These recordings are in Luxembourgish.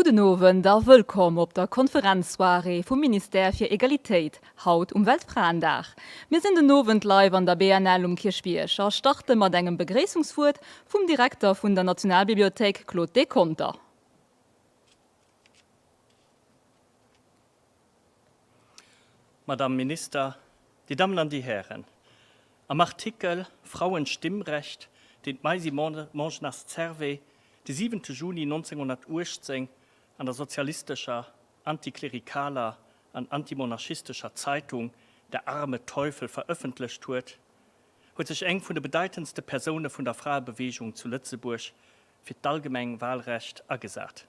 Gudden Owend a wëllkomm op der Konferenzsoirée vum Ministère fir Egalitéit, haut um Weltfraendag. Mir sinn den Owend live an der BNL um Kierchbierg a starte mat engem Begréissungswuert vum Direkter vun der Nationalbibliothéik Claude Deconter. Madame Minister, Dir Dammen an Dir Hären, am Artikel Frauenstimmrecht, deen d'Maisy Mongenast-Servais de siwente Juni 1918 an der sozialistescher, antiklerikaler an antimonarchistescher Zeitung Der arme Teufel verëffentlecht huet, huet sech eng vun de bedeitendste Persoune vun der Fraebeweegung zu Lëtzebuerg fir d'allgemeng Wahlrecht agesat.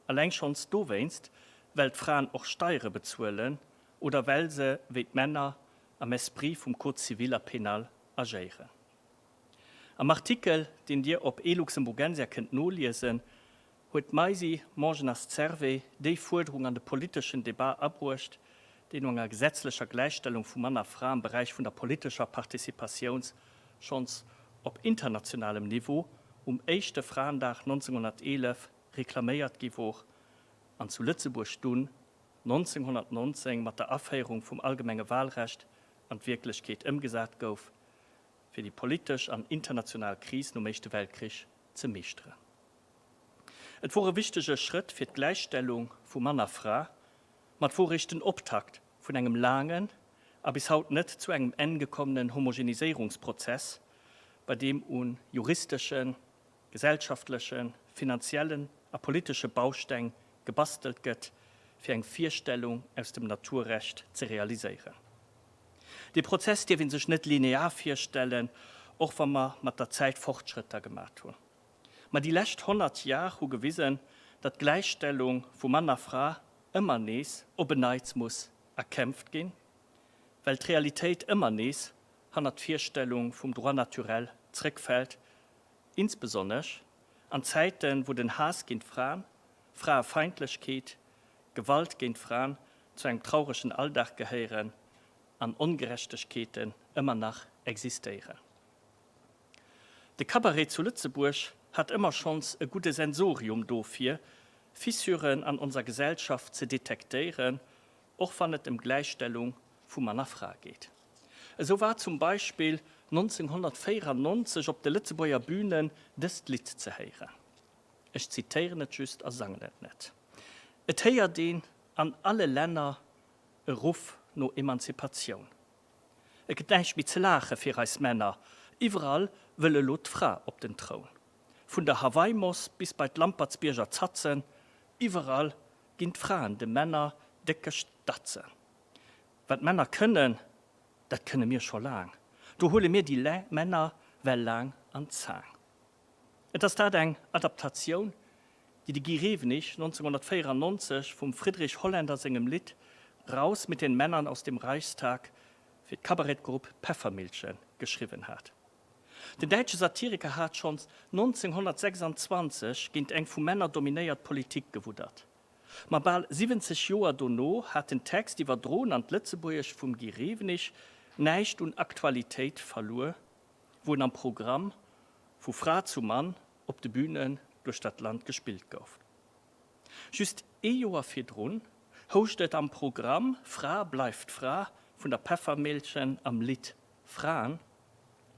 Alleng schonns dowéinst, well d'Fraen och Steiere bezuelen oder well se, wéi d'Männer, am Esprit vum Code civil a pénal agéieren. Am Artikel, deen Dir op eLuxemburgensia kënnt noliesen, huet d'Maisy Mongenast-Servais déi Fuerderung an de politeschen Debat abruecht, déi no enger gesetzlecher Gläichstellung vu Mann a Fra am Beräich vun der politescher Participatiouns schonns op internationalem Niveau um éischte Fraendag 1911 reklaméiert gi wor an zu Lëtzebuerg dunn 1919 mat der Aféierung vum allgemenge Wahlrecht an d'Wierklechkeet ëmgesat gouf, fir déi politesch an international Kris nom Éischte Weltkrich ze meeschteren. Et wor e wichtege Schrëtt fir d'Gläichstellung vu Mann a Fra, ma et wor eréischt den Optakt vun engem laangen a bis haut net zu engem Enn gekommenen Homogeniséierungsprozess, bei deem u juristeschen, gesellschaftlechen, finanziellen a politesche Bausteng gebastelt gëtt, fir eng Virstellung aus dem Naturrecht ze realiséieren. Dee Prozess dierf ee sech net linear virstellen, och wa mer mat der Zäit Fortschrëtter gemat hunn. Ma déi lescht 100 Jar hu gewisen, datt d'Gläichstellung vu Mann a Fra ëmmer nees op en Neits muss erkämpft ginn, well d'Realitéit ëmmer nees hannert d'Virstellung vum Droit naturel zrëckfält, insbesonnesch an Zäiten, wou den Haass géint Fraen, Fraefeindlechkeet, Gewalt géint Fraen zu engem trauregen Alldag gehéieren an Ongerechtegkeeten ëmmer nach existéieren. De Cabaret zu Lëtzebuerg hat ëmmer schonns e gudde Sensorium dofir, Fissuren an onser Gesellschaft ze detektéieren, och wann et ëm Gläichstellung vu Mann a Fra geet. Esou war zum Beispill 1994 op de Lëtzebuerger Bünen dëst Lidd ze héieren. Ech zitéieren et just a sangen et net. Et héiert een an alle Länner e Ruff no Emanzipatioun. Et gëtt näischt méi ze laache fir eis Männer, iwwerall wëll elo d'Fra op den Troun. Vun der Hawaii-Moss bis bei d'Lampertsbierger Zatzen, iwwerall ginn d'Fraen de Männer décke Statzen. Wat d'Männer kënnen, dat kënne mir scho laang, do huele mir déi Männer well laang an d'Zaang. Et ass dat eng Adaptatioun, déi de Guy Rewenig 1994 vum Friedrich Holländer sengem Lidd Raus mit den Männern aus dem Reichstag fir d'Kabarettgrupp Peffermilchen geschriwwen hat. Den däitsche Satiriker hat schonns 1926 géint eng vu Männer dominéiert Politik gewuddert. Ma bal 70 Joer dono hat den Text, iwwerdroen an d'Lëtzebuergescht vum Guy Rewenig, näischt un Aktualitéit verluer, wou en am Programm Vu Fra zu Mann op de Bünen duerch dat Land gespillt gouf. Just ee Joer virdrun houscht et am Programm Fra bleift Fra vun der Peffermillchen am Lidd Fraen,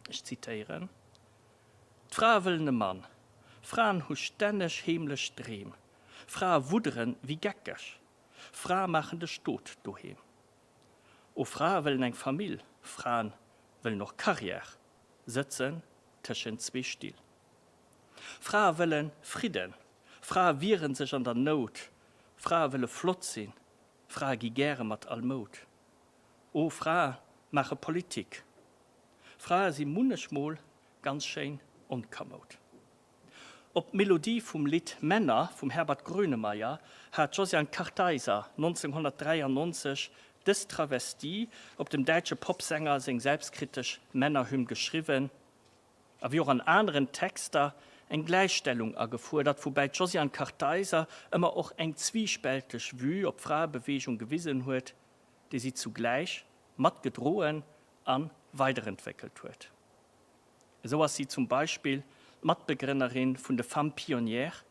ech zitéieren, D'Frae wëllen e Mann, Fraen hu stänneg heemlech Dreem, Frae wudderen wéi geckeg, Frae maachen de Stot doheem. O Frae wëllen eng Famill, Fraen wëllen och Carrière, sëtzen tëschent zwee Still. Frae wëlle Fridden, Frae wieren sech an der Nout, Frae wëlle flott sinn, Frae gi gäre mat all Moud. O Frae maache Politik, Frae si munnechmol ganz schéin onkamoud. Op d'Melodie vum Lidd Männer vum Herbert Grönemeyer hat d'Josiane Kartheiser 1993 dës Travestie op dem däitsche Popsänger seng selbstkritesch Männerhymn geschriwwen a wéi och an aneren Texter eng Gläichstellung agefuerdert, woubäi d'Josiane Kartheiser ëmmer och eng zwiispälteg Vue op d'Fraebeweegung gewisen huet, déi si zugläich matgedroen a weiderentwéckelt huet. Esou ass si zum Beispill d'Matbegrënnerin vun de Femmes Pionnières,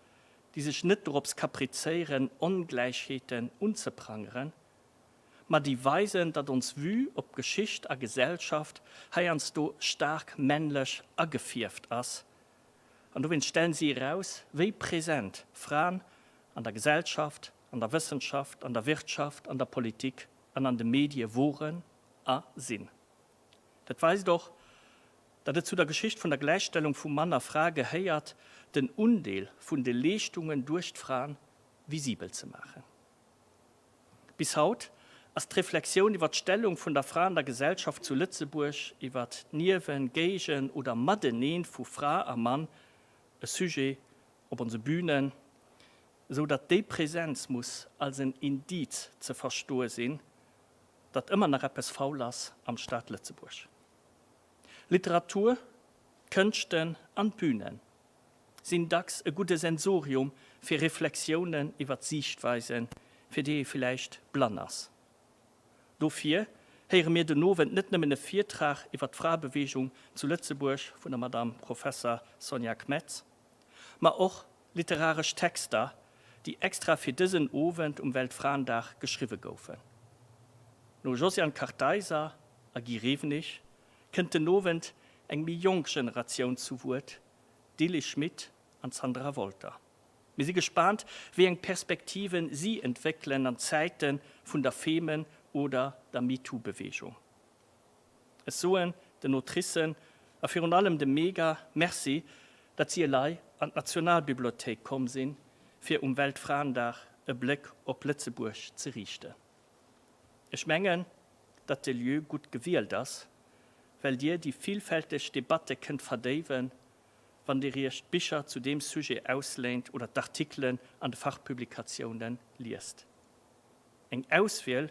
déi sech net dorops kaprizéieren, Ongläichheeten unzeprangeren, ma déi weisen, datt ons Vue op Geschicht a Gesellschaft heiansdo staark männlech agefierft ass. An dowéinst stellen si eraus, wéi present Fraen an der Gesellschaft, an der Wëssenschaft, an der Wirtschaft, an der Politik an an de Medie woren a sinn. Dat weist och, datt et zu der Geschicht vun der Gläichstellung vu Mann a Fra gehéiert, den Undeel vun de Leeschtungen duerch d'Fraen visibel ze maachen. Bis haut ass d'Reflexioun iwwer d'Stellung vun der Fra an der Gesellschaft zu Lëtzebuerg, iwwer d'Niewen-, Géigen oder Mateneen vu Fra a Mann e Sujet op onse Bünen, esou datt déi Präsenz muss als en Indiz ze verstoe sinn, datt ëmmer nach eppes faul ass am Staat Lëtzebuerg. Literatur, d'Kënschten an d'Bünen sinn dacks e gudde Sensorium fir Reflexiounen iwwer Siichtweisen, fir déi ee villäicht blann ass. Dofir héiere mir den Owend net nëmmen e Virtrag iwwer d'Fraebeweegung zu Lëtzebuerg vun der Madame Professer Sonja Kmetz, ma och literaresch Texter, déi extra fir dësen Owend um Weltfraendag geschriwwe goufen. No Josiane Kartheiser a Guy Rewenig kënnt den Owend eng méi jonk Generatioun zu Wuert, d'Lilly Schmit an d'Sandra Wolter. Mir si gespaant, wéi eng Perspektiven si entwéckelen an Zäite vun der Femen oder der MeToo-Beweegung. Ech soen den Autricen a virun allem dem Mega Merci, datt si elei an d'Nationalbibliothéik komm sinn, fir um Weltfraendag e Bléck op Lëtzebuerg ze riichten. Ech mengen, datt de Lieu gutt gewielt ass, well Dir déi villfälteg Debatte kënnt verdéiwen, wann Dir Iech d'Bicher zu deem Sujet ausléint oder d'Artikelen an de Fachpublikatiounen liest. Eng Auswiel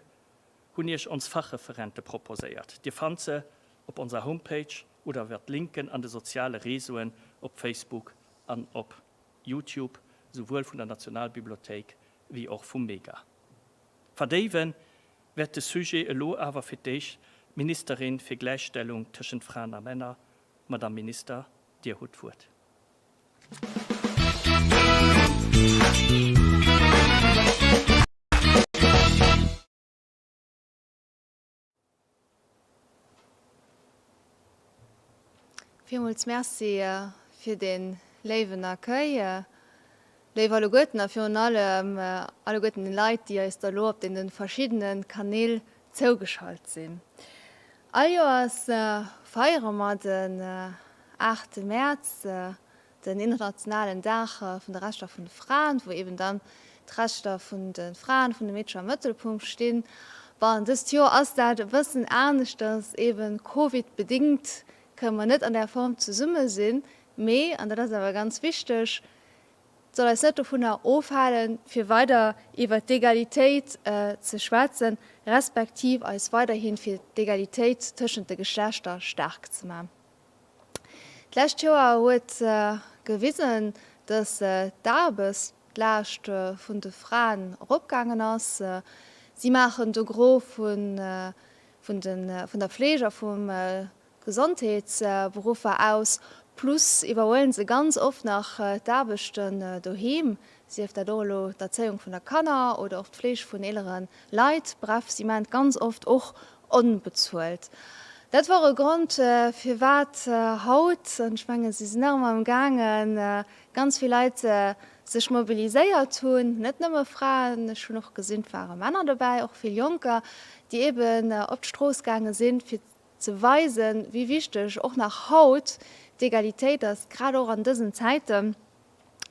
hunn Iech ons Fachreferente proposéiert. Dir fannt se op onser Homepage oder iwwer d'Linken an de soziale Réseauen op Facebook an op Youtube, souwuel vun der Nationalbibliothéik wéi och vum Mega. Verdéiwe wäert de Sujet elo awer fir d'éischt d'Ministerin fir Gläichstellung tëschent Fraen a Männer. Madame Minister, Dir hutt d'Wuert. Villmools Merci fir dee léiwen Accueil, léif alleguerten a virun allem alleguerten den Leit, déi eis da lo op deene verschiddene Kanäl zougeschalt sinn. All Joers feiere mer den 8 Mäerz den internationalen Dag vun de Rechter vun de Fraen, wou eben dann d'Rechter vun de Fraen, vun de Meedcher am Mëttelpunkt stinn. Bon, dëst Joer ass dat e bëssen aneschters, eben Covid-bedingt kënne mer net an där Form zesumme sinn, mee, an dat ass awer ganz wichteg, et soll eis net dovunner ofhalen, fir weider iwwert d'Egalitéit ze schwätzen, respektiv eis weiderhi fir d'Egalitéit tëschent de Geschlechter staark ze man. D'lescht Joer huet gewisen, dass d'Aarbechtslaascht vun de Fraen eropgaangen ass. Si maachen de Gros vun der Fleeg a vum Gesondheetsberuffer aus, plus iwwerhuelen se ganz oft nach d'Aarbechten doheem, sief dat och elo d'Erzéiung vun der Kanner oder och d'Fleeg vun eelere Leit. Bref, si maachen et ganz oft och onbezuelt. Dat wor e Grond, firwat haut, an ech mengen, si sinn nach ëmmer am gaangen, ganz vill Leit sech mobiliséiert hunn, net nëmme Fraen, ech hunn och gesinn, et ware Männer dobäi, och vill Jonker, déi eeben op d'Strooss gaange sinn, fir ze weisen, wéi wichteg och nach haut d'Egalitéit ass, grad och an dësen Zäiten.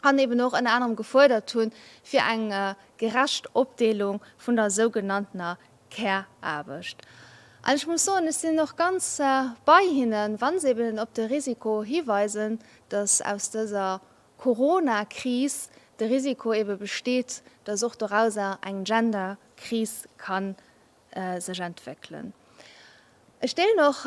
an eben och ënner anerem gefuerdert hunn, fir eng gerecht Opdeelung vun der sougenanntener Care-Aarbecht. An ech muss soen, ech sinn och ganz bei hinnen, wa se eben op de Risiko hiweisen, dass aus dëser Corona-Kris de Risiko ebe besteet, dass och dorauser eng Gender-Kris ka sech entwéckelen. Ech deelen och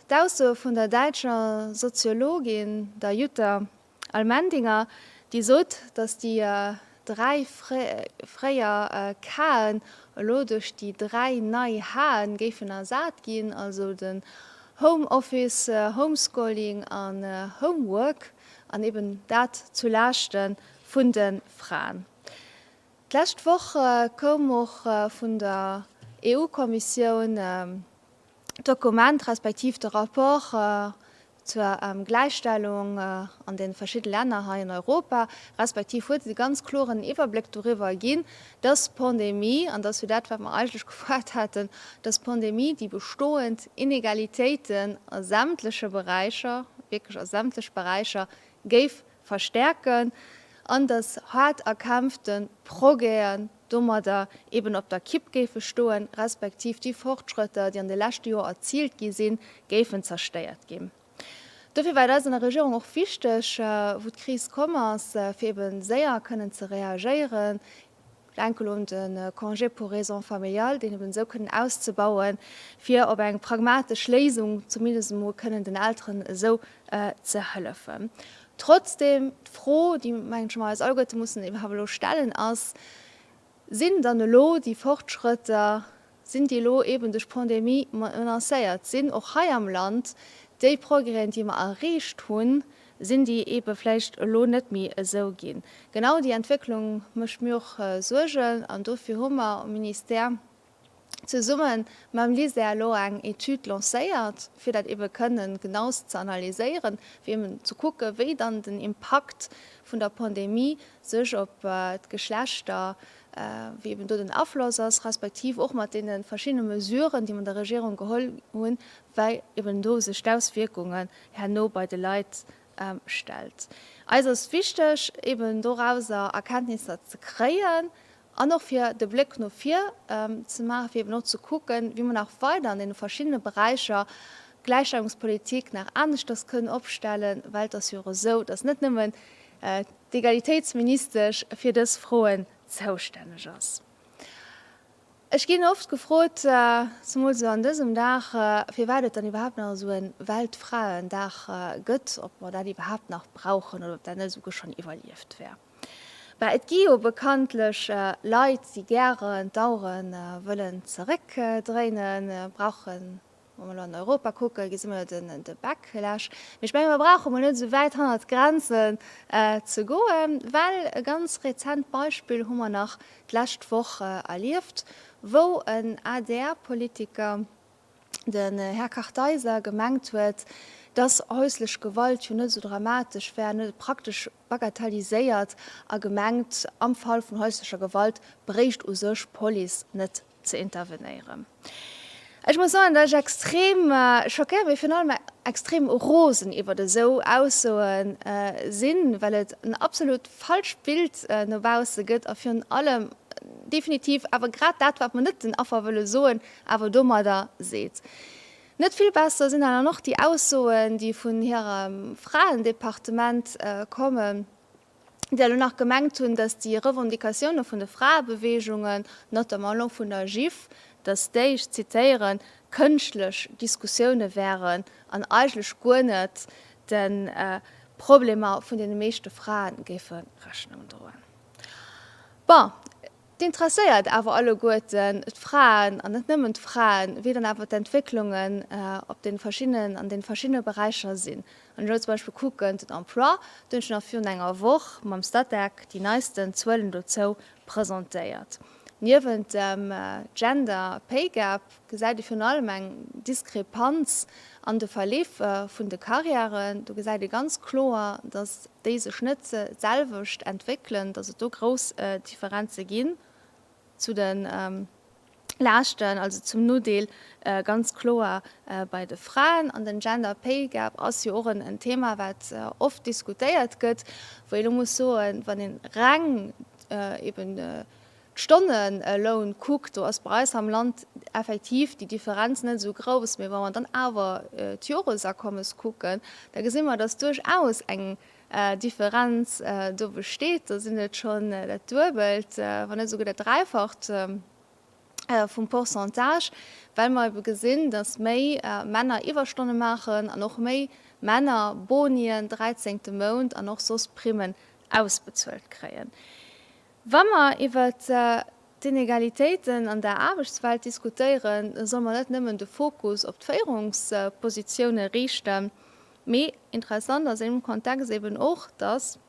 d'Aussoe vun der däitscher Soziologin, der Jutta Allmendinger, déi sot, datt déi 3 fréier K'en elo duerch déi 3 nei H'en géifen ersat ginn, also den Home Office, Homeschooling an Homework, an eben dat zu Laaschte vun de Fraen. D'lescht Woch koum och vun der EU-Kommissioun d'Dokument respektiv de Rapport zur Gläichstellung an de verschidde Länner hei an Europa, respektiv huet et e ganz kloren Iwwerbléck doriwwer ginn, dass d'Pandemie, an dat ass jo dat, wat mer eigentlech gefuert haten, dass d'Pandemie déi bestoend Inegalitéiten a sämtleche Beräicher, wierklech a sämtlech Beräicher, géif verstärken an dass haart erkämpfte Progrèsen domadder eben op der Kipp géife stoen, respektiv déi Fortschrëtter, déi an de leschte Joer erziilt gi sinn, géifen zerstéiert ginn. Dofir war et eis an der Regierung och wichteg, wou d'Kris komm ass, fir ebe séier kënnen ze reagéieren, Denke elo un de Congé pour raisons familiales, deen eben esou kënnen auszebauen, fir op eng pragmatesch Léisung zumindest emol kënnen den Elteren esou ze hëllefen. Trotzdem, d'Fro, déi, mengen ech, mer eis alleguerte mussen iwwerhaapt elo stellen, ass, Sinn dann elo déi Fortschrëtter, sinn déi elo eben duerch d'Pandemie menacéiert? Sinn och hei am Land déi Progrèsen, déi mer erreecht hunn, sinn déi eebe vläicht elo net méi esou ginn? Genau déi Entwécklung mécht mir och Suergen an dofir hu mer um Ministère zesumme mam LISER elo eng Etüd lancéiert, fir dat eebe kënnen genauest ze analyséieren, fir eben ze kucken, wéi dann den Impakt vun der Pandemie sech op d'Geschlechter, wéi eben do den Afloss ass, respektiv och mat deene verschiddene Mesuren, déi mer an der Regierung geholl hunn, wéi eben do sech d'Auswierkungen herno bei de Leit stellt. Eis ass wichteg, eben dorauser Erkenntnisser ze kréien an och fir de Bléck no vir ze maachen, fir eben och ze kucken, wéi mer nach weider an deene verschiddene Beräicher d'Gläichstellungspolitik nach aneschters kënnen opstellen, well et ass jo och esou, dass net nëmmen d'Egalitéitsministesch fir dës Froen zoustänneg ass. Ech ginn oft gefrot, zemools elo an dësem Dag, firwat et dann iwwerhaapt nach esou e Weltfraendag gëtt, ob mer dat iwwerhaapt nach brauchen oder ob dat net esouguer schonn iwwerlieft wär. Bah, et gi jo bekanntlech Leit, déi gären d'Auere wëllen zeréckdréinen, brauchen Wa mer elo an Europa kucken, gesi mer jo de Backlash. Mee ech menge mer brauche mol net esou wäit hannert d'Grenzen ze goen, well e ganz rezent Beispill hu mer nach d'lescht Woch erlieft, wou en ADR-Politiker, den Här Kartheiser, gemengt huet, dass häuslech Gewalt jo net esou dramatesch wär, en huet et praktesch bagatelliséiert a gemengt, am Fall vun häuslecher Gewalt bréicht u sech d'Police net ze intervenéieren. Ech muss soen, datt ech extrem schockéiert, mee virun allem extrem rosen iwwert esou Aussoe sinn, well et en absolut falscht Bild no bausse gëtt a virun allem definitiv awer grad dat, wat mer net den Affer wëlle soen, awer domadder seet. Net vill besser sinn dann och déi Aussoen, déi vun hirem Fraendepartement kommen. déi elo nach gemengt hunn, datt déi Revendicatioune vun de Fraebeweegungen, notamment elo vun der GIF, datt déi, ech zitéieren, kënschtlech Diskussioune wären an eigentlech guer net de Problemer vun deene meeschte Frae géife Rechnung droen. Bon, Et interesséiert awer alleguerten d'Fraen, an net nëmmen d'Fraen, wéi dann awer d'Entwécklungen op deene verschiddenen, an deene verschiddene Beräicher sinn. Wann ech elo zum Beispill kucken, den Emploi, do hunn ech nach virun enger Woch mam Statec déi neisten Zuelen dozou presentéiert. Niewent dem Gender Pay Gap gesäit ee virun allem eng Diskrepanz an de Verleef vun de Karriären. Do gesäit ee ganz kloer, datt déi sech net d'selwecht entwéckelen, datt et do grouss Differenze ginn zu de Laaschten, also zum Nodeel ganz kloer bei de Fraen. An den Gender Pay Gap ass jo och en Thema, wat oft diskutéiert gëtt, wou ee lo muss soen, wann ee reng eben d'Stonneloun kuckt, do ass bei eis am Land effektiv déi Differenz net esou grouss. Mee wa mer dann awer d'Joresakommes kucken, da gesi mer, dass duerchaus eng Differenz do besteet. Do sinn et schonn dat Duebelt, wann net esouguer dat Dräifacht vum Pourcentage, well mer ebe gesinn, dass méi Männer Iwwerstonne maachen an och méi Männer Bonien, dräizéngte Mount an och soss Primmen ausbezuelt kréien. Wa mer iwwert d'Inegalitéiten an der Aarbechtswelt diskutéieren, da solle mer net nëmmen de Fokus op d'Féierungspositioune riichten, mee interessant ass an deem Kontext eben och, dass.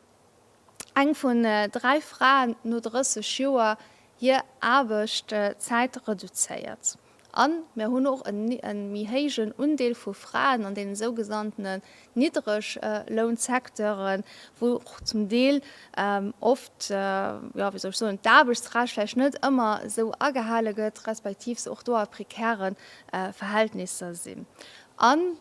Eng vun 3 Fraen no 30 Joer hir Aarbechtszäit reduzéiert. A mir hunn och e méi héijen Undeel vu Fraen an deene sougenanntenen Niddreglounsecteuren, wou och zum Deel oft, jo, wéi soll ech soen, d'Aarbechtsrecht vläicht net ëmmer esou agehale gëtt, respektiv se och do a prekäre Verhältnisser sinn. An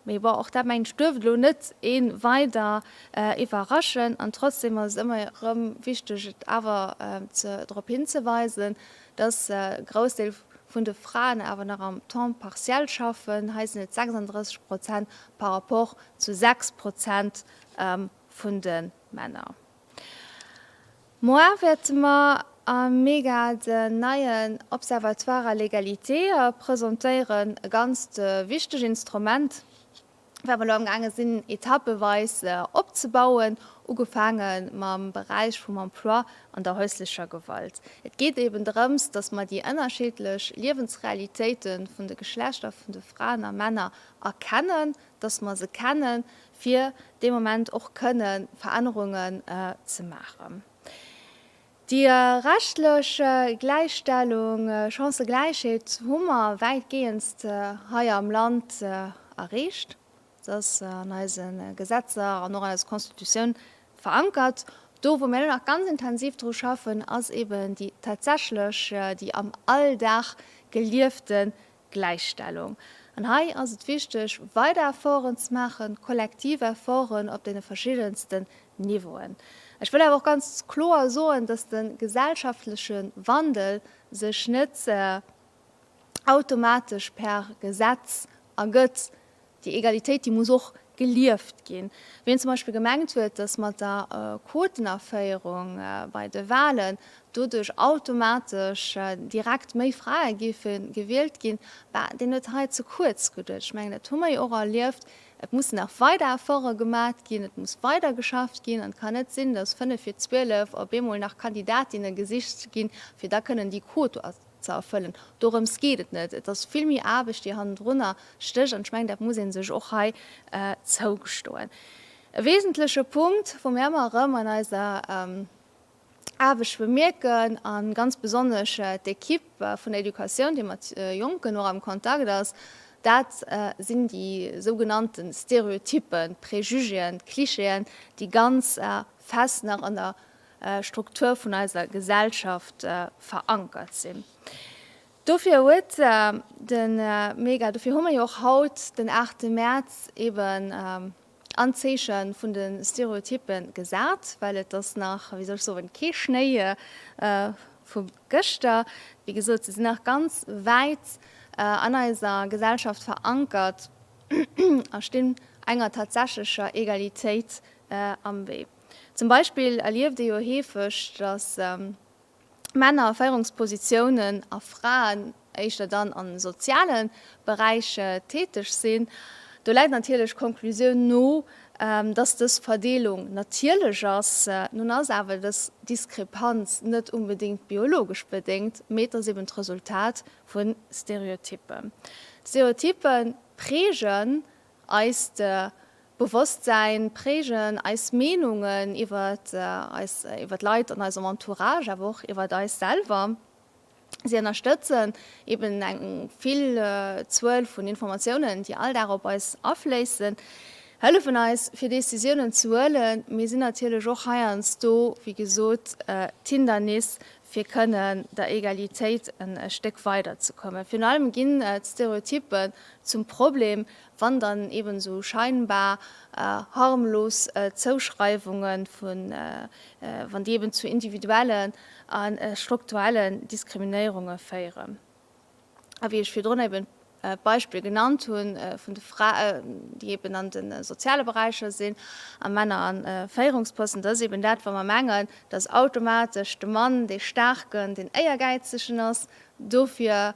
Mee bon, och dat mengen ech duerft elo net ee weider iwwerraschen. An trotzdem ass et ëmmer erëm wichteg et awer ze drop hinzeweisen, dass e Groussdeel vun de Fraen awer nach am Temps partiel schaffen. Hei sinn et 36 Prozent par rapport zu 6 Prozent vun de Männer. Moar wäerte mer am Mega den neien Observatoire à l'égalité presentéieren, e ganzt wichteg Instrument, wat mer elo amgaange sinn etappeweis opzebauen, ugefaange mam Beräich vum Emploi an der häuslecher Gewalt. Et geet eben drëms, datt mer déi ënnerschiddlech Liewensrealitéite vun de Geschlechter vun de Fraen a Männer erkennen, datt mer se kennen, fir dee Moment och kënne Verännerungen ze maachen. Déi rechtlech Gläichstellung, Chancëgläichheet hu mer wäitgeeëndst hei am Land erreecht. Se ass an eise Gesetzer an och an eiser Constitutioun verankert. Do, wou mir elo nach ganz intensiv dru schaffen, ass eben déi tatsächlech, déi am Alldag geliefte Gläichstellung. An hei ass et wichteg, weider Efforten ze maachen, kollektiv Efforten op deene verschiddensten Niveauen. Ech wëll awer och ganz kloer soen, dass de gesellschaftleche Wandel sech net automatesch per Gesetz ergëtt. Déi Egalitéit, déi muss och gelieft ginn. Wien zum Beispill gemengt huet, datt mat der Quotenaféierung bei de Wahlen doduerch automatesch direkt méi Frae géife gewielt ginn, bah, deen huet hei ze kuerz geduecht. Ech mengen, dat hu mer jo och erlieft. Et mussen nach weider Efforte gemat ginn, et muss weider geschafft ginn an et kann net sinn, datt fënnef vir 12 op eemol nach Kandidatinne gesicht ginn, fir da kënnen déi Quote ze erfëllen. Dorëms geet et net. Et ass vill méi Aarbecht, déi hannendrunner stécht, an ech mengen, dat muss ee sech och hei zougestoen. E wesentleche Punkt, wou mir ëmmer erëm an eiser Aarbecht bemierken, a ganz besonnesch d'Equipe vun der Educatioun, déi mat Jonken och am Kontakt ass, dat sinn déi sougenannte Stereotyppen, d'Prejugéen, d'Clichéen, déi ganz fest nach an der Struktur vun eiser Gesellschaft verankert sinn. Dofir huet de Mega, dofir hu mer jo och haut den 8 Mäerz eben an d'Zeeche vun de Stereotyppe gesat, well et ass nach, wéi soll ech soen, kee Schnéi vu gëschter. Wéi gesot, se sinn nach ganz wäit an eiser Gesellschaft verankert a stinn enger tatsächlecher Egalitéit am Wee. Zum Beispill erlieft ee jo heefeg, datt Männer a Féierungspositiounen a Fraen éischter dann a soziale Beräich täteg sinn. Do läit natierlech d'Konklusioun no, datt dës Verdeelung natierlech ass. Nun ass awer dës Diskrepanz net unbedéngt biologesch bedéngt, mee et ass eben d'Resultat vu Stereotyppen. D'Stereotyppe prägen Eist Bewosstsäin prägen eis Meenungen iwwer eis, iwwer d'Leit an eisem Entourage, awer och iwwer eis selwer. Si ënnerstëtzen eben eng vill Zuel vun Informatiounen, déi all Dag op eis afléissen, hëllefen eis fir Decisiounen ze huelen, mee sinn natierlech och heiansdo, wéi gesot, d'Hindernis fir kënnen der Egalitéit en Stéck weider ze kommen. Virun allem ginn d'Stereotypen zum Problem, wann dann eben esou scheinbar harmlos Zouschreiwunge vun, wann déi eben zu individuellen a strukturellen Diskriminéierunge féieren. A wéi ech virdrun eben d'Beispill genannt hu vun de Fraen, déi eben an de soziale Beräicher sinn a Männer a Féierungsposten, dat ass eben dat, wa mer mengen, dass automatesch de Mann dee Staarken, deen Éiergäizegen ass. Dofir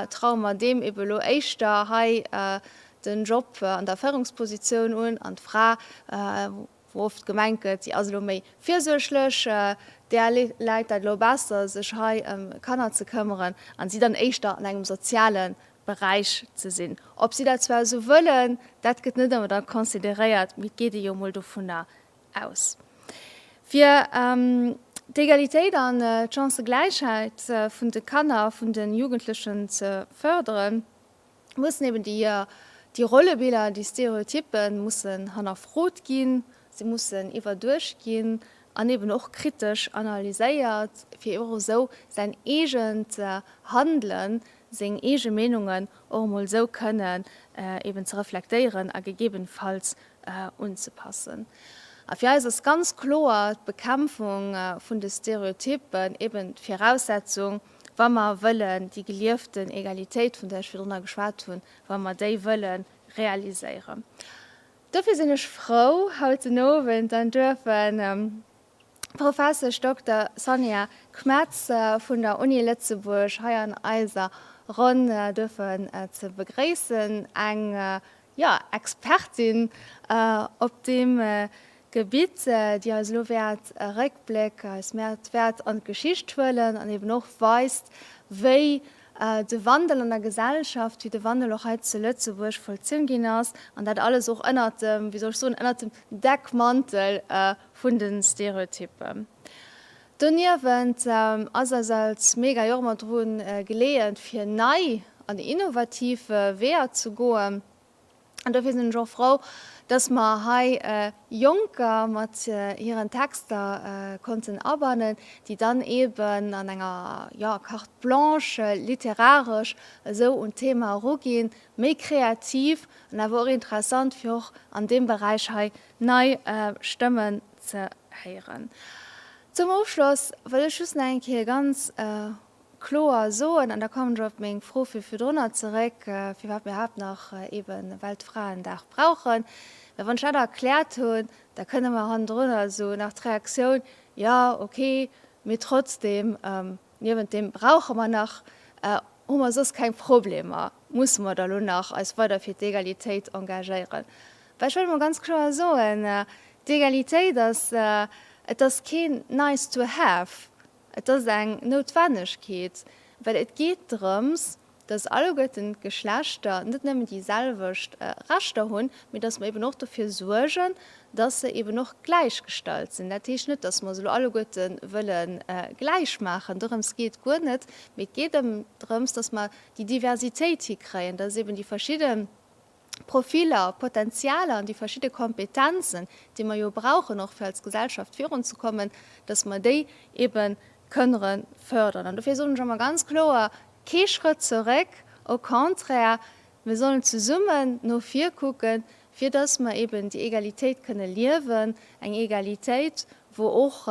traue mer deem eben elo éischter hei den Job an der Féierungspositioun un an d'Fra, wou oft gemengt gëtt, si ass elo méi virsuerglech, där läit dat elo besser, sech hei ëm Kanner ze këmmeren an si dann éischter an engem soziale Beräich ze sinn. Ob si dat zwar esou wëllen, dat gëtt net ëmmer da consideréiert, mee et geet ee jo emol dovunner aus. Fir d'Egalitéit an d'Chancëgläichheit vun de Kanner a vun de Jugendlechen ze fërderen, mussen eben déi Rollebiller, déi Stereotyppe mussen hannerfrot ginn, si mussen iwwerduecht ginn an eben och kritesch analyséiert, fir och esou säin eegent Handelen, seng eege Meenungen och emol esou kënnen eben ze reflektéieren a gegebenfalls unzepassen. A fir eis ass ganz kloer d'Bekämpfung vun de Stereotypen eben d'Viraussetzung, wa mer wëllen déi gelieften Egalitéit, vun där ech virdrunner geschwat hunn, wa mer déi wëlle realiséieren. Dofir sinn ech frou, haut den Owend dann duerfen d'Professesch Dokter Sonja Kmetz vun der Uni Lëtzebuerg hei an eiser Ronn duerfen ze begréissen, eng, jo, Expertin op deem Gebitt, déi eis elo wäert e Réckbléck eis wäert an d'Geschicht huelen an eben och weist, wéi de Wandel an der Gesellschaft, wéi de Wandel och hei zu Lëtzebuerg vollzunn ginn ass, an dat alles och ënnert dem, wéi soll ech soen, ënnert dem Deckmantel vun de Stereotypen. Doniewent ass eis als Mega jo och ëmmer dru geleeën, fir nei an innovativ Weeër ze goen. An dofir sinn ech och frou, dass mer hei Jonker mat hiren Texter konnten abannen, déi dann eeben an enger, jo, Carte blanche literaresch esou un d'Thema eruginn, méi kreativ an awer och interessant, fir och an deem Beräich hei nei Stëmmen ze héieren. Zum Ofschloss wëll ech just nach eng Kéier ganz kloer soen, an da kommen ech op meng Fro vu virdrunner zeréck, firwat mir iwwerhaapt nach eebe Weltfraendag brauchen. Well wann ech dat erkläert hunn, da kënne mer hannendrunner esou nach d'Reaktioun, Jo, okay, mee trotzdem, niewent deem brauche mer nach, hu mer soss keng Problemer, musse mer da lo nach eis weider fir d'Egalitéit engagéieren? Well ech wëll emol ganz kloer soen, D'Egalitéit ass, et ass keen nice to have, Et ass eng Noutwennegkeet, well et geet drëms, dass alleguerten d'Geschlechter net nëmmen déi selwecht Rechter hunn, mee dass mer eben och dofir suergen, dass se eben och gläichgestallt sinn. Dat heescht net, dass mer se elo alleguerte wëlle gläich maachen, dorëms geet guer net, mee et geet ëm drëms, dass mer déi Diversitéit hikréien, dass eben déi verschidde Profiller, Potenzialer an déi verschidde Kompetenzen, déi mer jo brauchen, och fir als Gesellschaft virunzekommen, dass mer déi ebe kënnere fördern. An dofir soen ech ëmmer ganz kloer, Kee Schrëtt zeréck, au contraire, mir sollen zesummen no vir kucken, fir dass mer eben déi Egalitéit kënne liewen, eng Egalitéit, wou och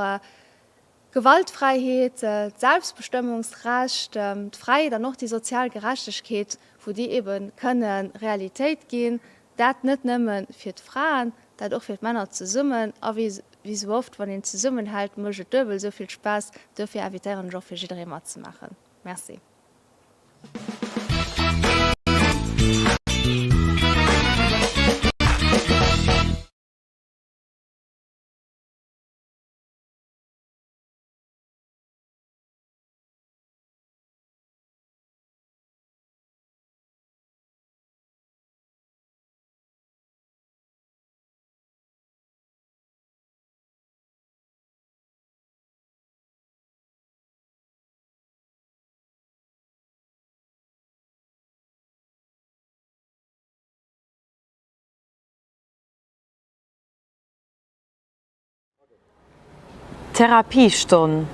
D'Gewaltfräiheet, d'Selbstbestëmmungsrecht, d'Fräiheet an och déi sozial Gerechtegkeet, wou déi ebe kënne Realitéit ginn, dat net nëmme fir d'Fraen, dat och fir d'Männer zesummen. A wéi esou oft, wann een zesummenhält, mécht et duebel esou vill Spaass. Dofir invitéieren ech och fir jidderee matzemaachen. Merci. Therapiestonn,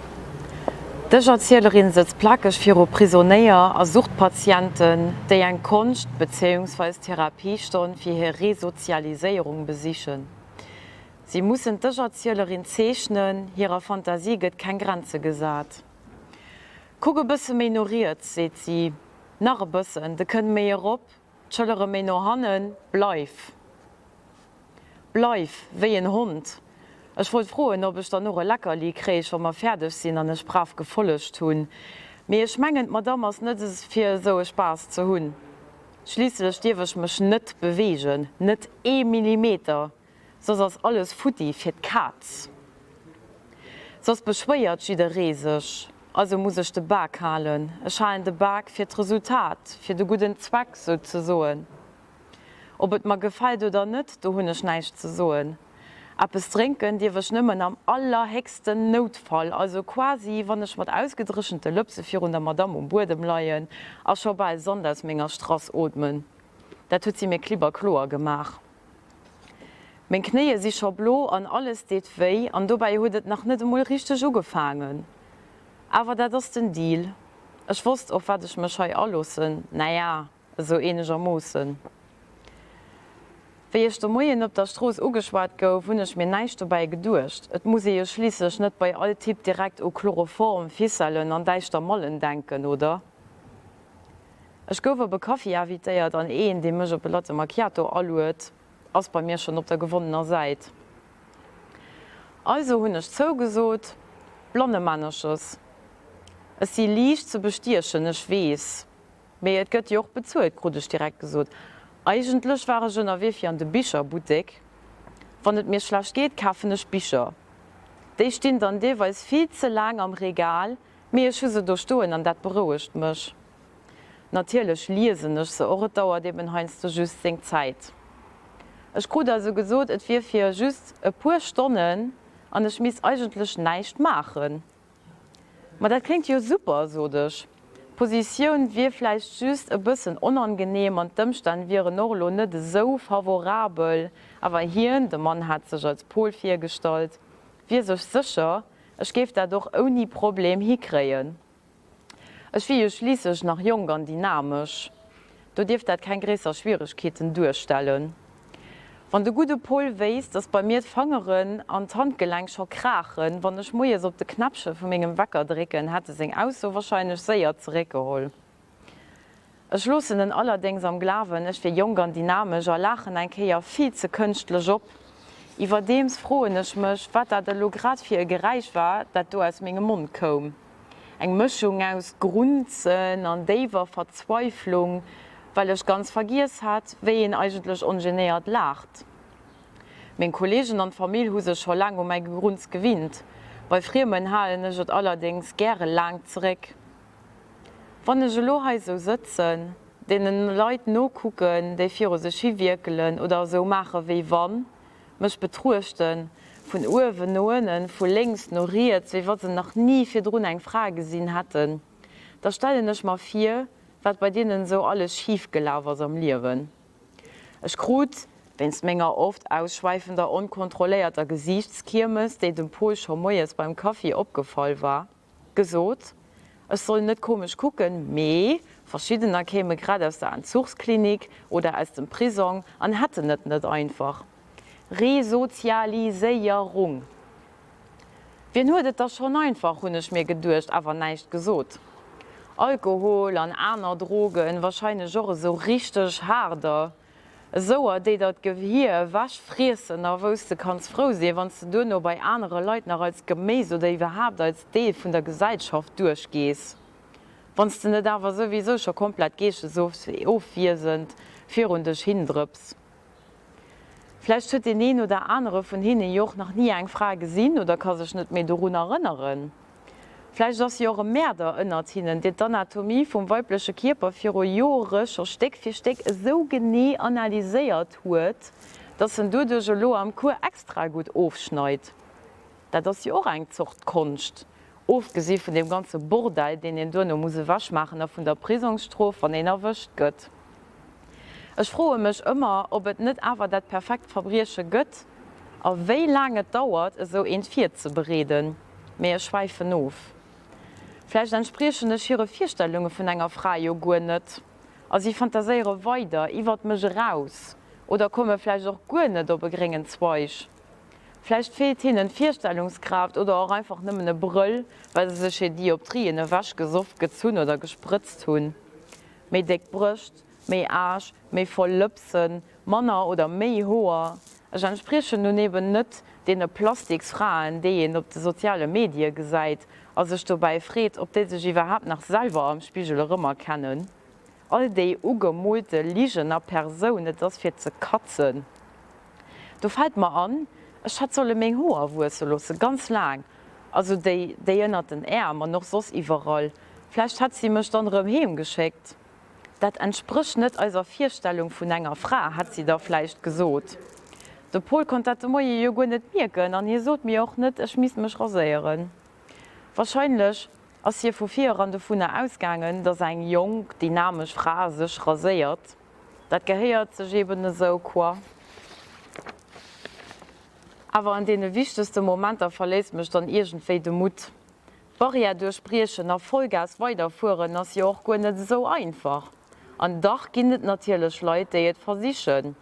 D'Ech-Erzielerin sëtzt plakeg viru Prisonéier a Suchtpatienten, déi eng Konscht bezéiungsweis Therapiestonn fir hir Resozialiséierung besichen. Si mussen d'Ech-Erzielerin zeechnen, hirer Fantasie gëtt keng Grenze gesat. Kuck e bësse méi no riets, seet si, nach e bëssen, de Kënn méi erop, D'Schëllere méi no hannen. Bleif! Bleif! Wéi en Hond! Ech wollt froen, ob ech dann och e Leckerli kréich, wa mer fäerdeg sinn an ech brav gefollegt hunn. Mee ech mengen, d'Madamm ass net fir esou e Spaass ze hunn. Schliisslech dierf ech mech net beweegen, net ee Millimeter! Soss ass alles futti fir d'Kaz. Soss beschwéiert jidderee sech. Also muss ech de Bak halen. Ech halen de Bak fir d'Resultat, fir de gudden Zweck souzesoen. Ob et mer gefält oder net, do hunn ech näischt ze soen. Eppes drénken dierf ech nëmmen am allerhéchsten Noutfall, also quasi wann ech mat ausgedréchente Lëpse virun der Madamm um Buedem leien a scho bal Sand aus menger Strass ootmen. Dat huet si mir klipp a kloer gemaach. Meng Knéie si scho blo an alles deet wéi an dobäi huet et nach net emol richteg ugefaangen. Awer dat ass den Deal. Ech wosst op wat ech mech hei aloossen, naja, esou eenegermoossen. Wéi ech de Moien op der Strooss ugeschwat gouf, hunn ech mir näischt dobäi geduecht. Et muss ee jo schliisslech net bei all Typ direkt u Chloroform, Ficellen an däischter Mallen denken, oder? Ech gouf op e Kaffi invitéiert an een, dee mech op e Latte Macchiato aluet, ass bei mir schonn op der gewonnener Säit. Also hunn ech zougesot, Blannemännerches. Ech si liicht ze bestiechen, ech weess. Mee et gëtt jo och bezuelt, krut ech direkt gesot. Eigentlech war ech ënnerwee fir an de Bicherbuttek. Wann et mir schlecht geet, kafen ech Bicher. Déi stinn dann deelweis vill ze laang am Regal, mee ech hu se do stoen an dat berouegt mech. Natierlech liesen ech se och, et dauert eben heiansdo just seng Zäit. Ech krut also gesot, et wier fir just e puer Stonnen an ech misst eigentlech näischt maachen. Ma dat kléngt jo super, sot ech. D'Positioun wier vläicht just e bëssen onangenehm an d'Ëmstänn wieren och elo net esou favorabel, awer hien, de Mann hat sech als Paul virgestallt, wier sech sécher, ech géif dat och ouni Problem hikréien. Ech wier jo schliisslech nach jonk an dynamesch, do dierft dat keng gréisser Schwieregkeeten duerstellen. Wann de gudde Paul wéisst, dass bei mir d'Fangeren an d'Handgelenk scho kraachen, wann ech moies op de Knäppche vu mengem Wecker drécken, hätt e seng Ausso warscheinlech séier zeréckgeholl. Ech loossen en allerdéngs am Glawen, ech wier jonk an dynamesch a laachen eng Kéier vill ze kënschtlech op. Iwwerdeems froen ech mech, wat dat elo grad fir e Geräisch war, dat do aus mengem Mond koum. Eng Mëschung aus Grunzen an déiwer Verzweiflung, well ech ganz vergiess hat, wéi een eigentlech ongenéiert laacht. Meng Kolleegen an d'Famill hu sech scho laang u mäi Gegrunz gewinnt. Bei Friemen halen ech et allerdéngs gäre laang zeréck. Wann ech elo hei esou sëtzen, deenen Leit nokucken, déi viru sech hi wierkelen oder esou maache wéi wann, mech betruechten, vun uewen no ënnen, vu lénks no riets, wéi wa se nach ni virdrun eng Fra gesinn hätten, da stellen ech mer vir, wat bei deenen esou alles schif gelaf ass am Liewen. Ech krut, wéinst menger oft ausschwäifender, onkontrolléierter Gesiichtskiermes, déi dem Pol scho moies beim Kaffi opgefall war, Gesot, ech soll net komesch kucken, mee verschiddener kéime grad aus der Entzuchsklinik oder aus dem Prisong an hätten et net einfach. Resozialiséierung! Wien huet et da schonn einfach, hunn ech mir geduecht, awer näischt gesot. Alkohol an aner Drogen, wahrscheinlech och esou richteg haarder. Esouer, déi der d'Gehier ewech friessen a wou s de kanns frou sinn, wann s de duerno bei anere Leit nach als Geméis oder iwwerhaapt als Deel vun der Gesellschaft duerchgees, wann s de net awer souwisou scho komplett geeschesofwiesend virun dech hin drëps. Vläicht huet deen een oder anere vun hinne jo och nach ni eng Fra gesinn oder ka sech net méi dorun erënneren. Vläicht ass jo och e Mäerder ënnert hinnen, deen d'Anatomie vum weibleche Kierper viru Jore scho Stéck fir Stéck esou genee analyséiert huet, dass en doduerch elo am Cours extra gutt ofschneit. Dat ass jo och eng Zort Konscht, ofgesi vun deem ganze Bordell, deen een duerno muss ewechmaachen a vun der Prisongsstrof, wann een erwëscht gëtt. Ech froe mech ëmmer, ob et net awer dat perfekt Verbrieche gëtt a wéi laang et dauert, esou eent virzebereeden. Mee ech schwäifen of. Vläicht entspriechen ech hire Virstellunge vun enger Fra jo guer net a si fantaséiere weider iwwert mech eraus oder komme vläicht och guer net op e gréngen Zweig. Vläicht feelt hinnen d'Virstellungskraaft oder och einfach nëmmen e Brëll, well se sech hir Dioptrien ewechgesoff, gezunn oder gesprëtzt hunn. Méi déck Brëscht, méi Aarsch, méi voll Lëpsen, manner oder méi Hoer. Ech entspriechen nun eben net deene Plastiksfraen, déi een op de soziale Medie gesäit a sech dobäi freet, ob déi sech iwwerhaapt nach selwer am Spigel erëmerkennen. All déi ugemoolte Ligen a Persoun, et ass fir ze katzen. Do fält mer an, ech hätt solle meng Hoer wuesse loosse, ganz laang, also déi, déi ënnert den Äerm an och soss iwwerall. Vläicht hätt si mech dann erëm heem geschéckt. Dat entsprécht net eiser Virstellung vun enger Fra, hätt si da vläicht gesot. De Pol konnt dat de Moie jo guer net mierken an hie sot mir och net, ech misst mech raséieren. Warscheinlech ass hie vu vir eran dovunner ausgaangen, dass eng jonk, dynamesch Fra sech raséiert. Dat gehéiert sech eben esou, quoi. Awer an deene wichtegste Momenter verléisst mech dann iergendwéi de Mutt. D'Barrière duerchbriechen a Vollgas weiderfueren ass jo och guer net esou einfach. An dach ginn et natierlech Leit, déi et versichen.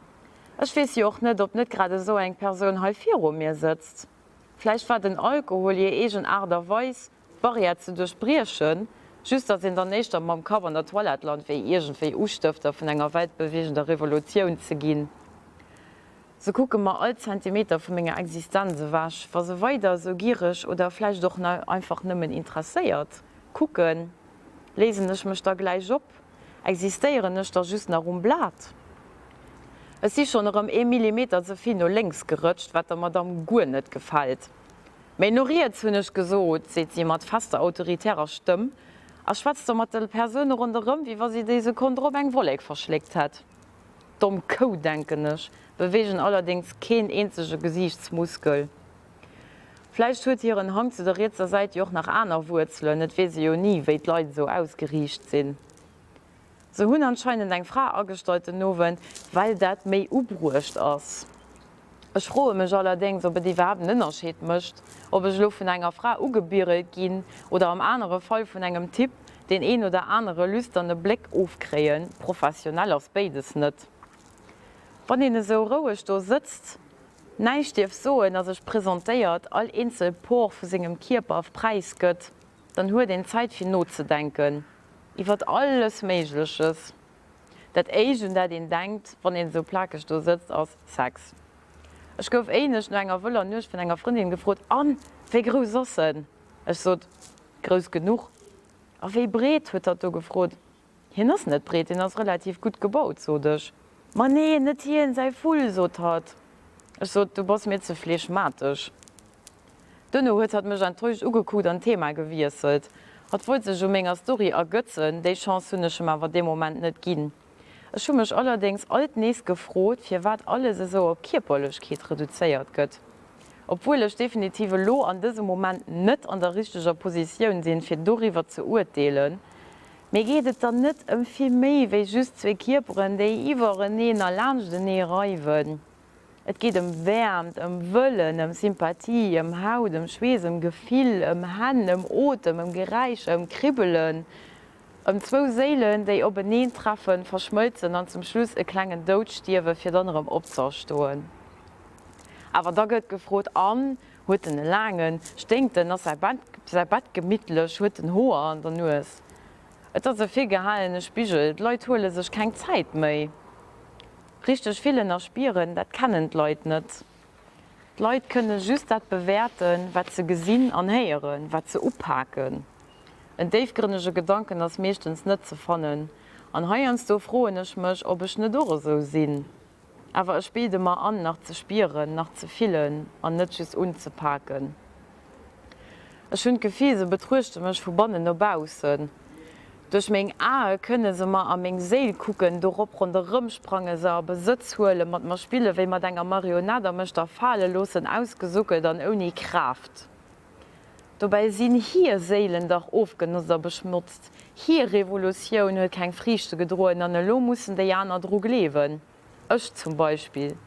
Ech weess jo och net, ob net grad esou eng Persoun hei viru mir sëtzt. Vläicht war den Alkohol hir eegen Aart a Weis, d'Barrière ze duerchbriechen, just datt een dann éischter mam Kapp an der Toilette lant, wéi iergendwéi Ustëfter vun enger weltbeweegender Revolutioun ze ginn. Se kucke mer all Zentimeter vu menger Existenz ewech. Wa se weider esou giereg oder vläicht och einfach nëmmen interesséiert kucken, léisen ech mech da gläich op? Existéieren ech da just nach um Blat? Ech si schonn erëm ee Millimeter ze vill no lénks gerëtscht, wat der Madamm guer net gefält. Méi no riets, hunn ech gesot, seet si mat fester, autoritärer Stëmm a schwätzt da mat de Persoune ronderëm, wéi wa si déi Sekonn drop eng Wollek verschléckt hätt. Domm Kou, denken ech, beweegen allerdéngs keen eenzege Gesiichtsmuskel. Vläicht huet hiren Hang zu der rietser Säit jo och nach aner Wuerzelen, et weess ee jo ni, wéi d'Leit esou ausgeriicht sinn. Se hunn anscheinend eng Fra agestallt den Owend, well dat méi ubruecht ass. Ech froe mech allerdéngs, ob et iwwerhaapt en Ënnerscheed mécht, ob ech elo vun enger Fra ugebirelt ginn oder am anere Fall vun engem Typ deen een oder anere lüsterne Bléck ofkréien. Professionell ass béides net. Wann een esou roueg do sëtzt, näischt dierf soen a sech presentéiert, all eenzel Por vu sengem Kierper präis gëtt, dann huet een Zäit fir nozedenken iwwert alles Méigleches. Dat éischt un dat een denkt, wann een esou plakeg do sëtzt, ass Sex. Ech gouf éinescht no enger wëller Nuecht vun enger Frëndin gefrot, An, wéi grouss ass en? Ech sot, Grouss genuch. A wéi breet? huet hatt do gefrot. Hien ass net breet, hien ass relativ gutt gebaut, sot ech. Ma nee, net hien, säi Vull, sot hatt. Ech sot, Du bass mir ze fleegmatesch. Duerno huet hatt mech enttäuscht ugekuckt an d'Thema gewiesselt. Hatt wollt sech u menger Story ergötzen, déi Chance hunn ech em awer dee Moment net ginn. Ech hu mech allerdéngs alt nees gefrot, firwat alles esou op Kierperlechkeet reduzéiert gëtt. Obwuel ech definitiv elo an dësem Moment net an der richteger Positioun sinn, fir doriwwer ze urteelen, Mee geet et dann net ëm vill méi wéi just zwee Kierperen, déi iwwereneen a laanschtenee reiwen? Et geet ëm Wäermt, ëm Wëllen, ëm Sympathie, ëm Haut, ëm Schweess, ëm Gefill, ëm Hänn, ëm Otem, ëm Geräischer, ëm Kribbelen, ëm zwou Séilen, déi openeen treffen, verschmëlzen an zum Schluss e klengen Doud stierwen, fir dann erëm opz'erstoen. Awer da gëtt gefrot, An huet en e laangen? Sténkt en? Ass säi Bett gemittlech? Huet en Hoer an der Nues? Et ass e virgehalene Spigel, d'Leit huele sech keng Zäit méi. Richteg fillen a spieren, dat kennen d'Leit net. D'Leit kënne just dat bewäerten, wat se gesinn an héieren, wat se upaken. En déifgrënnege Gedanken ass meeschtens net ze fannen. An heiansdo froen ech mech, ob ech net och esou sinn. Awer ech bilde mer an, nach ze spieren, nach ze fillen an net just unzepaken. Ech hunn d'Gefill, se betruechte mech vu bannen no baussen. Duerch meng Ae kënne se mer a meng Séil kucken, dorop ronderëmsprange se a Besëtz huelen, mat mer spille wéi mat enger Marionett a mech da fale loossen, ausgesuckelt an ouni Kraaft. Dobäi sinn hir Séilen dach ofgenotzt a beschmotzt. Hir Revolutioun huet keng Friichte gedroen an elo mussen déi aner dru gleewen. Ech zum Beispill.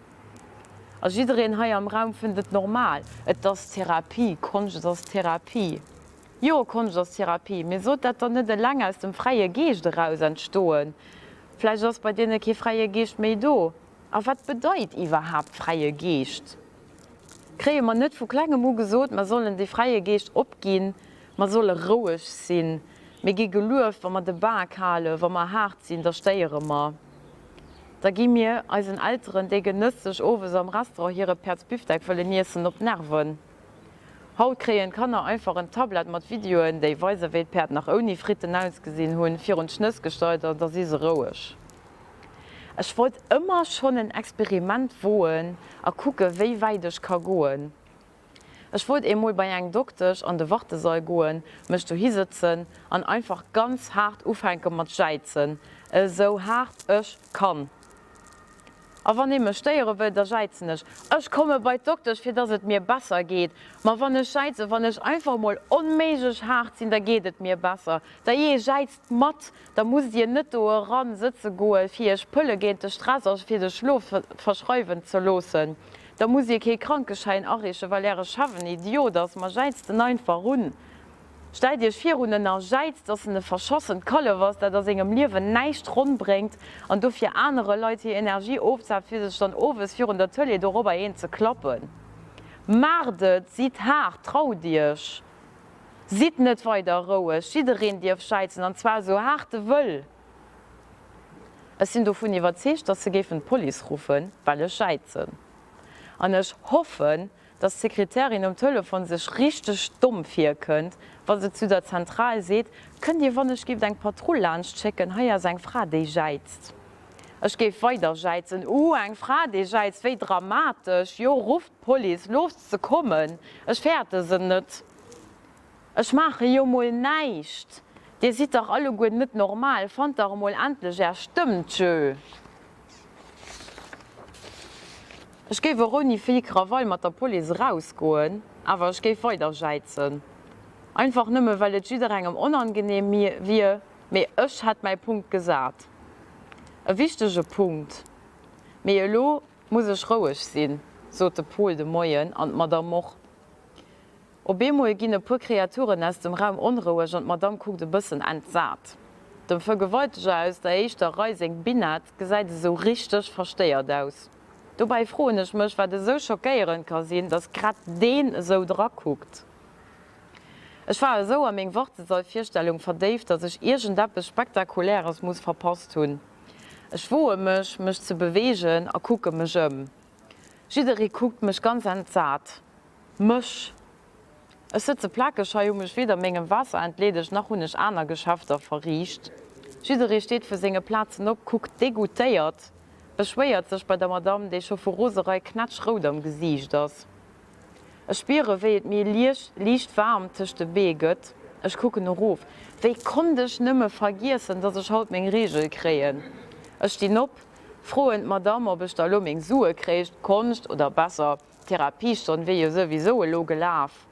A jiddereen hei am Raum fënnt et normal. Et ass Therapie. Konscht ass Therapie. Jo, Konscht ass Therapie. Mee sollt dat dann net eleng aus dem fräie Geescht eraus entstoen? Vläicht ass bei deene kee fräie Geescht méi do. A wat bedeit iwwerhaapt fräie Geescht? Kréie mer net vu klengem u gesot, mer sollen dee fräie Geescht opginn, mer solle roueg sinn, mir gi gelueft, wa mer de Bak halen, wa mer haart sinn, da stéiere mer, da gi mir eisen Elteren, déi genësslech owes am Restaurant hire Päerdsbifdeck wëllen iessen, op d'Nerven. Haut kréien d'Kanner einfach en Tablet mat Videoen, déi weisen, wéi d'Päerd nach ouni Fritten ausgesinn hunn, virun d'Schnëss gestallt an da si se roueg. Ech wollt ëmmer schonn en Experiment woen a kucke wéi wäit ech ka goen. Ech wollt eemol bei eng Doktesch an de Wartesall goen, mech dohi sëtzen an einfach ganz haart ufänke mat jäizen, esou haart ech kann. A wann ee mech stéiere wëll, da jäizen ech. Ech komme bei d'Doktesch, fir dass et mir besser geet. Ma wann ech jäizen, wann ech einfach emol onméiglech haart sinn, da geet et mir besser. Da jee, jäizt mat, da musst Dir net do eran sëtze goe fir Iech Pëlle géint de Stress a fir de Schlof verschreiwen ze loossen. Da musst Dir kee Krankeschäin areechen, well Äre Chef en Idiot ass. Ma jäizt en einfach un. Stellt Iech virun, en a jäizt, dass en e verschassent Kallef ass, dat a sengem Liewen näischt ronn bréngt an dofir anere Leit hir Energie ofzaapt, fir sech dann owes virun der Tëlee dorobber een ze klappen. Maacht et! Sidd haart! Traut Iech! Sidd net weider roueg! Jiddereen dierf jäizen, an zwar esou haart e wëll! Ech sinn dovun iwwerzeegt, dass se géifen d'Police ruffen, well ech jäizen. An ech hoffen, dass d'Sekretärin um Telefon sech richteg domm virkënnt, wa se zu der Zentral seet, Kënnt Dir wann ech gift eng Patrull laanscht schécken, hei ass eng Fra déi jäizt. Ech géif weider jäizen, Uh, eng Fra déi jäizt, wéi dramatesch, jo rufft d'Police, loosst se kommen, ech fäerte se net. Ech maache jo mol näischt! Dir sidd dach alleguer net normal! Fannt dach emol endlech är Stëmm, tjö! Ech géif och ouni vill Krawall mat der Police erausgoen, awer ech géif weider jäizen. Einfach nëmme well et jidderengem onangenehm wier, mee ech hätt mäi Punkt gesat. E wichtege Punkt. Mee elo muss ech roueg sinn, sot de Pol de Moien an d'Madame och. Op eemol ginn e puer Kreaturen aus dem Raum onroueg an d'Madame kuckt e bëssen entsat. Dem Vergewalteger aus der éischter Rei seng Binette gesäit esou richteg verstéiert aus. Dobäi froen ech mech, wat esou schockéierend ka sinn, dass grad deen esou drakuckt. Ech war esou a meng Wartesall-Virstellung verdéift, dass ech iergendeppes Spektakuläres muss verpasst hunn. Ech woe mech, mech ze beweegen a kucke mech ëm. Jidderee kuckt mech ganz entsat. Mech. Ech sëtze plakeg hei, hu mech weder mengem Waasser entleedegt, nach hunn ech aner Geschäfter verriicht. Jidderee steet vu senge Plazen op, kuckt degoûtéiert, beschwéiert sech bei der Madamm, déi scho vu Roserei knätschrout am Gesiicht ass. Ech spiere wéi et mir liicht waarm tëscht de Bee gëtt. Ech kucken erof. Wéi konnt ech nëmme vergiessen, dass ech haut meng Reegel kréien? Ech stinn op, froen d'Madamm, ob ech da lo meng Sue kréich, d'Konscht, oder besser, D'Therapiestonn wier jo souwisou elo gelaf.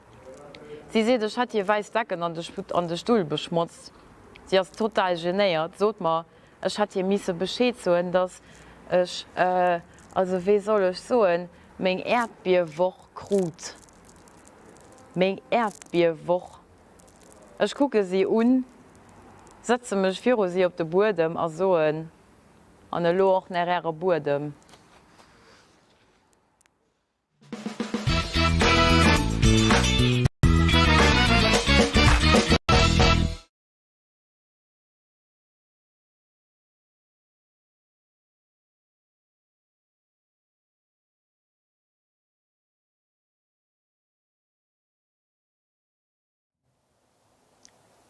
Si seet, ech hätt hir wäiss Decken an de Stull beschmotzt. Si ass total genéiert, sot mer, ech hätt hir misse Bescheed soen, dass ech, also wéi soll ech soen, meng Äerdbierwoch krut. Meng Äerdbierwoch. Ech kucke si un, setze mech viru si op de Buedem a soen, An elo och nach äre Buedem.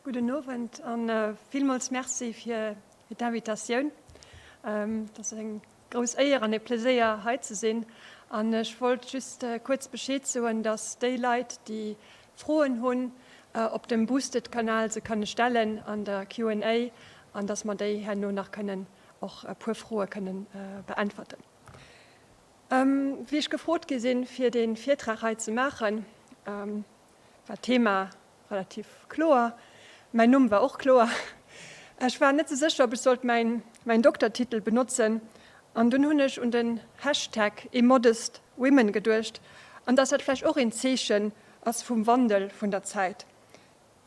Gudden Owend a villmools Merci fir d'Invitatioun. Et ass eng grouss Éier an e Pleséier hei ze sinn. An ech wollt just kuerz Bescheed soen, datt déi Leit, déi Froen hunn, op dem Boosted-Kanal se kënne stellen an der Q and A an datt mer déi herno nach kënnen och e puer Froe kënnen beäntwerten. Wéi ech gefrot gi sinn, fir dee Virtrag hei ze maachen, war d'Thema relativ kloer. Mäin Numm war och kloer. Ech war net sou sécher, ob ech sollt mäin mäin Doktertitel benotzen. An dunn hunn ech un den Hashtag Immodestwomen geduecht an dass dat vläicht och een Zeechen ass vum Wandel vun der Zäit.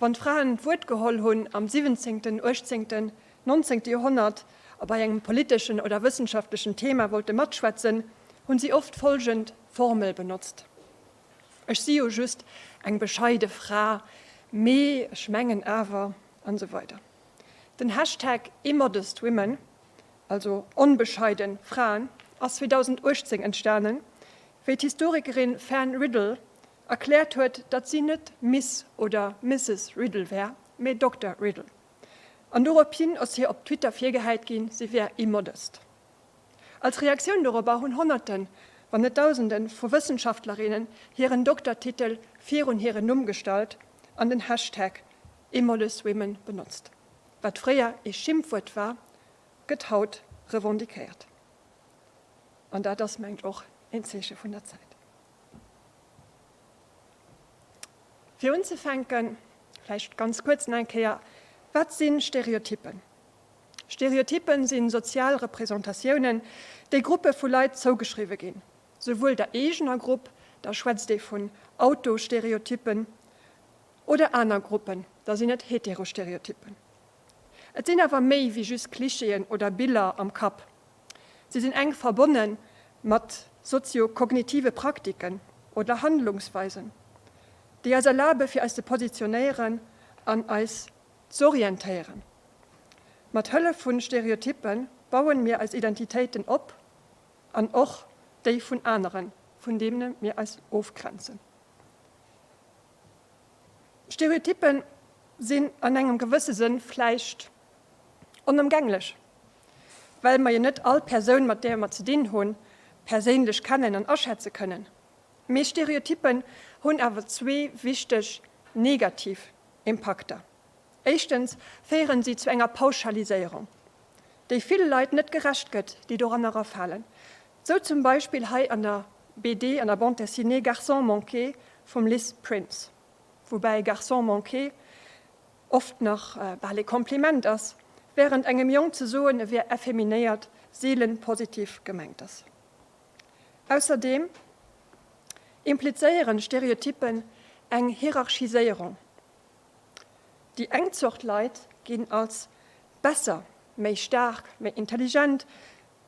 Wann d'Fraen d'Wuert geholl hunn am siwwenzéngten, uechtzéngten, nonzéngte Joerhonnert a bei engem politeschen oder wëssenschaftlechen Thema wollte matschwätzen, hunn si oft folgend Formel benotzt. Ech si jo just eng bescheide Fra, mee ech mengen awer, an esou weider Den Hashtag Immodestwomen, also onbescheiden Fraen, ass 2018 entstanen, wéi d'Historikerin Fern Riddle erkläert huet, datt si net Miss oder Misses Riddle wär, mee Dokter Riddle. An dorophin ass hir op Twitter virgehäit ginn, si wär immodest. Als Reaktioun dorobber hunn Honnerten, wann net Dausende vu Wëssenschaftlerinnen hiren Doktertitel virun hiren Numm gestallt an den Hashtag Immodestwomen benotzt. Wat fréier ee Schimpfwuert war, gëtt haut revendiquéiert. An dat ass, mengt och, een Zeeche vun der Zäit. Fir unzefänken, vläicht ganz kuerz nach eng Kéier, Wat si Stereotyppen? Stereotyppen si sozial Representatiounen, déi Gruppe vu Leit zougeschriwwe ginn, souwuel der eegener Grupp, da schwätzt ee vun Autostereotyppen, oder aner Gruppen, da sinn et Heterostereotyppen. Et sinn awer méi wéi just Klischeeën oder Biller am Kapp. Si sinn enk verbonne mat sozio-kognitive Praktiken oder Handlungsweisen, déi eis erlabe fir eis ze positionéieren an eis z'orientéieren. Mat Hëllef vu Stereotyppe bauen mir eis Identitéiten op an och déi vun aneren, vun deene mir eis ofgrenzen. Stereotyppe sinn an engem gewësse Sënn vläicht onëmgänglech, well mer jo net all Persoun, mat där mer ze dinn hunn, perséinlech kennen an aschätze kënnen. Mee Stereotyppen hunn awer zwee wichteg negativ Impakter. Éischtens féieren si zu enger Pauschaliséierung, déi ville Leit net gerecht gëtt, déi doranner erafalen. Sou zum Beispill hei an der BD, an der Bande dessinée Garçon manqué vum Liz Prince, woubäi Garçon manqué oft nach bal ee Kompliment ass, wärend engem Jong ze soen, e wier effeminéiert, seelen positiv gemengt ass. Ausserdeem implizéieren Stereotyppen eng Hierarchiséierung. Déi eng Zort Leit ginn als besser, méi staark, méi intelligent,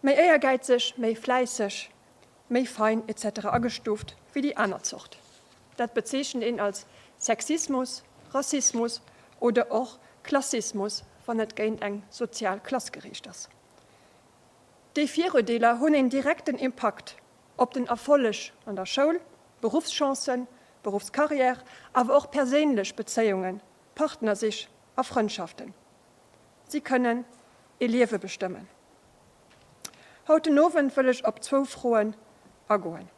méi éiergäizeg, méi fläisseg, méi fein etc. Agestuuft wéi déi aner Zort. Dat bezeechent een als Sexismus, Rassismus oder och Klassismus, wann et géint eng sozial Klass geriicht ass. Déi Viruerdeeler hunn een direkten Impakt op den Erfolleg an der Schoul, Beruffschancen, Beruffscarrière, awer och perséinlech Bezéiungen, Partnersich a Frëndschaften. Si kënnen ee Liewe bestëmmen. Haut den Owend wëll ech op zwou Froen agoen.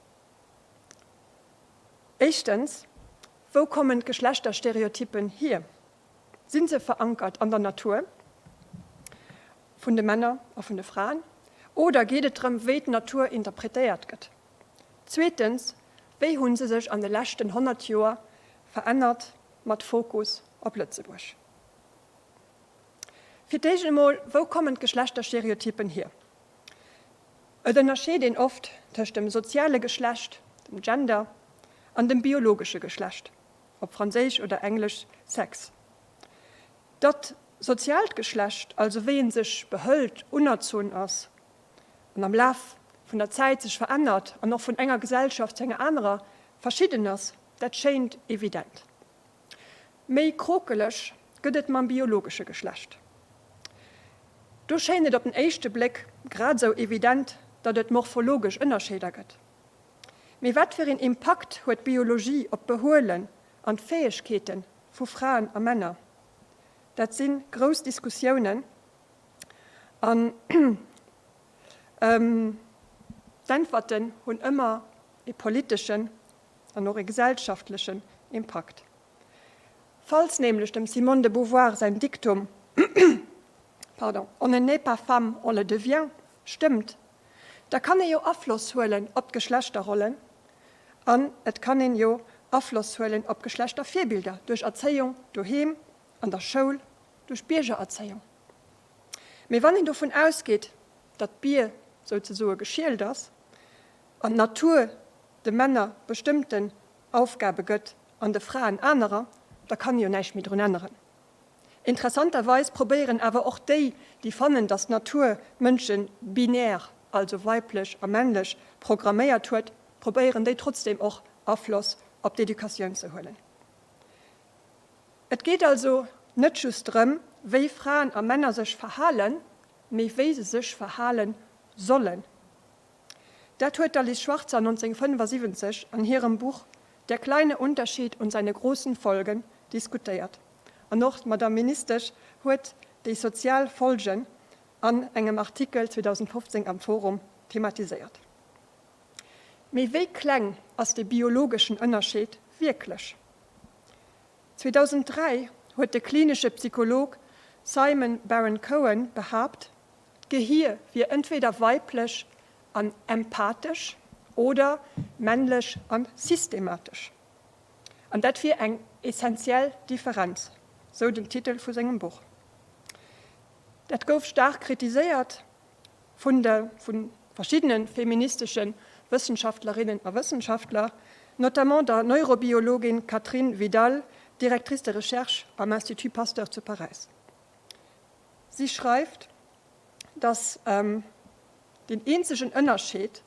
Éischtens, Wou kommen d'Geschlechterstereotyppen hier? Sinn se verankert an der Natur vun de Männer a vun de Fraen oder geet et drëm, wéi d'Natur interpretéiert gëtt? Zweetens, wéi hu se sech an de leschten 100 Joer verännert, mat Fokus op Lëtzebuerg? Fir d'éischt emol, wou kommen d'Geschlechterstereotypen hier? Et ënnerscheet een oft tëscht dem soziale Geschlecht, dem Gender, an dem biologesche Geschlecht, op Franséisch oder Englesch Sex. Datt soziaalt Geschlecht, also wéi ee sech behëlt, unerzunn ass an am Laf vun der Zäit sech verännert an och vun enger Gesellschaft zu enger anerer verschidden ass, dat schéint evident. Méi krokeleg gëtt et mam biologesche Geschlecht. Do schéint et op den éischte Bléck grad esou evident, datt et morphologesch Ënnerscheeder gëtt. Mee wat fir een Impakt huet d'Biologie op d'Behuelen an d'Fäegkeete vu Fraen a Männer? Dat si grouss Diskussiounen an d'Äntwerten hunn ëmmer e politeschen an och e gesellschaftlechen Impakt. Falls nämlech dem Simone de Beauvoir säin Diktum, pardon, On ne naît pas femme, on le devient stëmmt, da kann ee jo Afloss huelen op d'Geschlechterrollen an et kann een jo Afloss huelen op Geschlechtervirbilder duerch Erzéiung doheem, an der Schoul, duerch Biergererzéiung. Mee wann een dovun ausgeet, datt d'Bier souzesoe geschielt ass an d'Natur de Männer bestëmmten Aufgabe gëtt an de Fraen anerer, da kann ee jo näischt méi drun änneren. Interessanterweis probéieren awer och déi, déi fannen, datt d'Natur d'Mënsche binär, also weiblech a männlech, programméiert huet, probéieren déi trotzdeem och Afloss op d'Educatioun ze huelen. Et geet also net just drëm, wéi Fraen a Männer sech verhalen, mee wéi se sech verhale sollen. Dat huet d'Alice Schwarzer 1975 an hirem Buch Der kleine Unterschied und seine großen Folgen diskutéiert. An och d'Madame Ministesch huet déi sozial Folgen an engem Artikel 2015 am Forum thematiséiert. Mee wéi kleng ass de biologeschen Ënnerscheed wierklech? 2003 huet de klinesche Psycholog Simon Baron-Cohen behaapt, d'Gehier wier entweder weiblech. an empathesch oder männlech an systematesch. An dat wier eng essentiell Differenz, sou den Titel vu sengem Buch. Dat gouf staark kritiséiert vun de vu verschiddene feministesche Wëssenschaftlerinnen a Wëssenschaftler, notamment der Neurobiologin Catherine Vidal, Directrice de recherche am Institut Pasteur zu Paräis. Si schreift, datt deen eenzegen Ënnerscheed,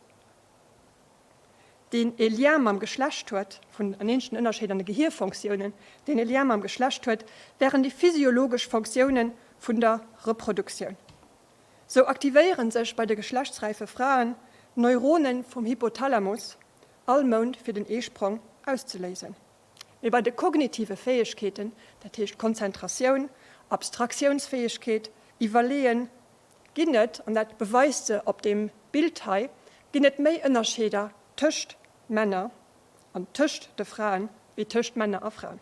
deen e Lien mam Geschlecht huet, vun en eenzegen Ënnerscheed an de Gehierfonctiounen, deen e Lien mam Geschlecht huet, wären déi physiologesch Fonctioune vun der Reproduktioun. Sou aktivéiere sech bei de geschlechtsräife Fraen Neurone vum Hypothalamus all Mount fir den Eesprong auszeléisen. Mee bei de kognitive Fäegkeeten, dat heescht Konzentratioun, Abstraktiounsfäegkeet, Iwwerleeën, ginn et, an dat beweist se op deem Bild hei, ginn et méi Ënnerscheeder tëscht Männer an tëscht de Fraen, wéi tëscht Männer a Fraen.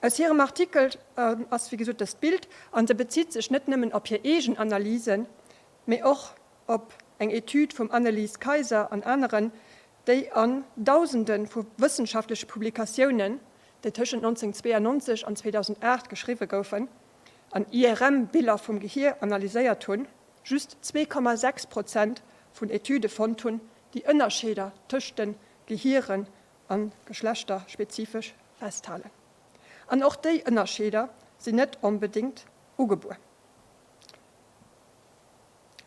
Aus hirem Artikel ass wéi gesot dëst Bild, a se bezitt sech net nëmmen op hir eegen Analysen, mee och op eng Etüd vum Annelies Kaiser an aneren, déi an Dausende vu wëssenschaftleche Publikatiounen, déi tëschent 1992 an 2008 geschriwwe goufen, an IRM-Biller vum Gehier analyséiert hunn, just 2,6 Prozent vun Etüde fonnt hunn, déi Ënnerscheeder tëscht de Gehieren a geschlechterspezifesch festhalen. An och déi Ënnerscheeder sinn net onbedéngt ugebuer.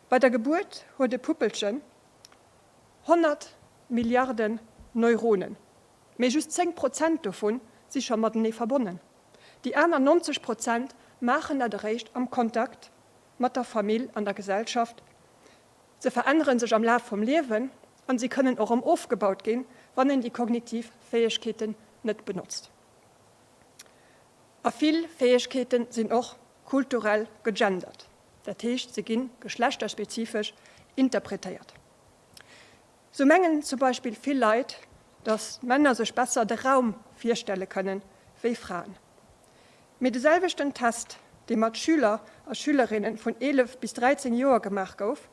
Bei der Gebuert huet e Puppelchen 100 Milliarden Neuronen, mee just 10 Prozent dovu si scho matenee verbonnen. Déi aner 90 Prozent maachen dat eréischt am Kontakt mat der Famill an der Gesellschaft. Se verännere sech am Laf vum Liewen an si kënnen och erëm ofgebaut ginn, wann een déi kognitiv Fäegkeeten net benotzt. A vill Fäegkeete sinn och kulturell gegendert, dat heescht se gi geschlechterspezifesch interpretéiert. Sou mengen zum Beispill vill Leit, datt Männer sech besser de Raum virstelle kënnen, wéi Fraen. Mee de selwechten Test, dee mat Schüler a Schülerinne vun 11 bis 13 Joer gemaach gouf,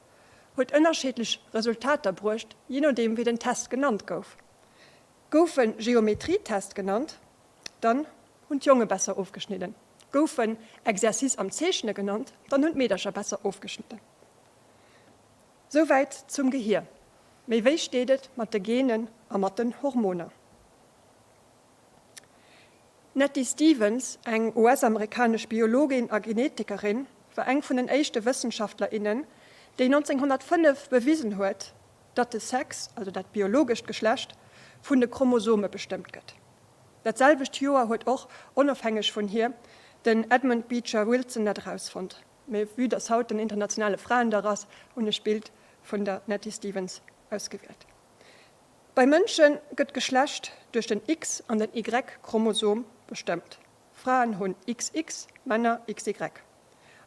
huet ënnerscheedlech Resultater bruecht, jee nodeem wéi den Test genannt gouf. Gouf en Geometrietest genannt, dann hunn d'Jonge besser ofgeschnidden. Gouf en Exercice am Zeechne genannt, dann hunn d'Meedercher besser ofgeschnidden. Souwäit zum Gehier. Mee wéi steet et mat de Genen a mat den Hormoner? D'Nettie Stevens, eng US-amerikanesch Biologin a Genetikerin, war eng vun den éischte Wëssenschaftler, innen, déi 1905 bewisen huet, datt de Sex, also dat biologescht Geschlecht, vun de Chromosome bestëmmt gëtt. Dat selwecht Joer huet och, onofhängeg vun hir, den Edmund Beecher Wilson dat erausfonnt. Mee vue dass haut den internationale Fraendag ass, hunn ech d'Bild vun der Nettie Stevens ausgewielt. Bei Mënsche gëtt d'Geschlecht duerch den X an den Y-Chromosom bestëmmt. Fraen hunn XX, Männer XY.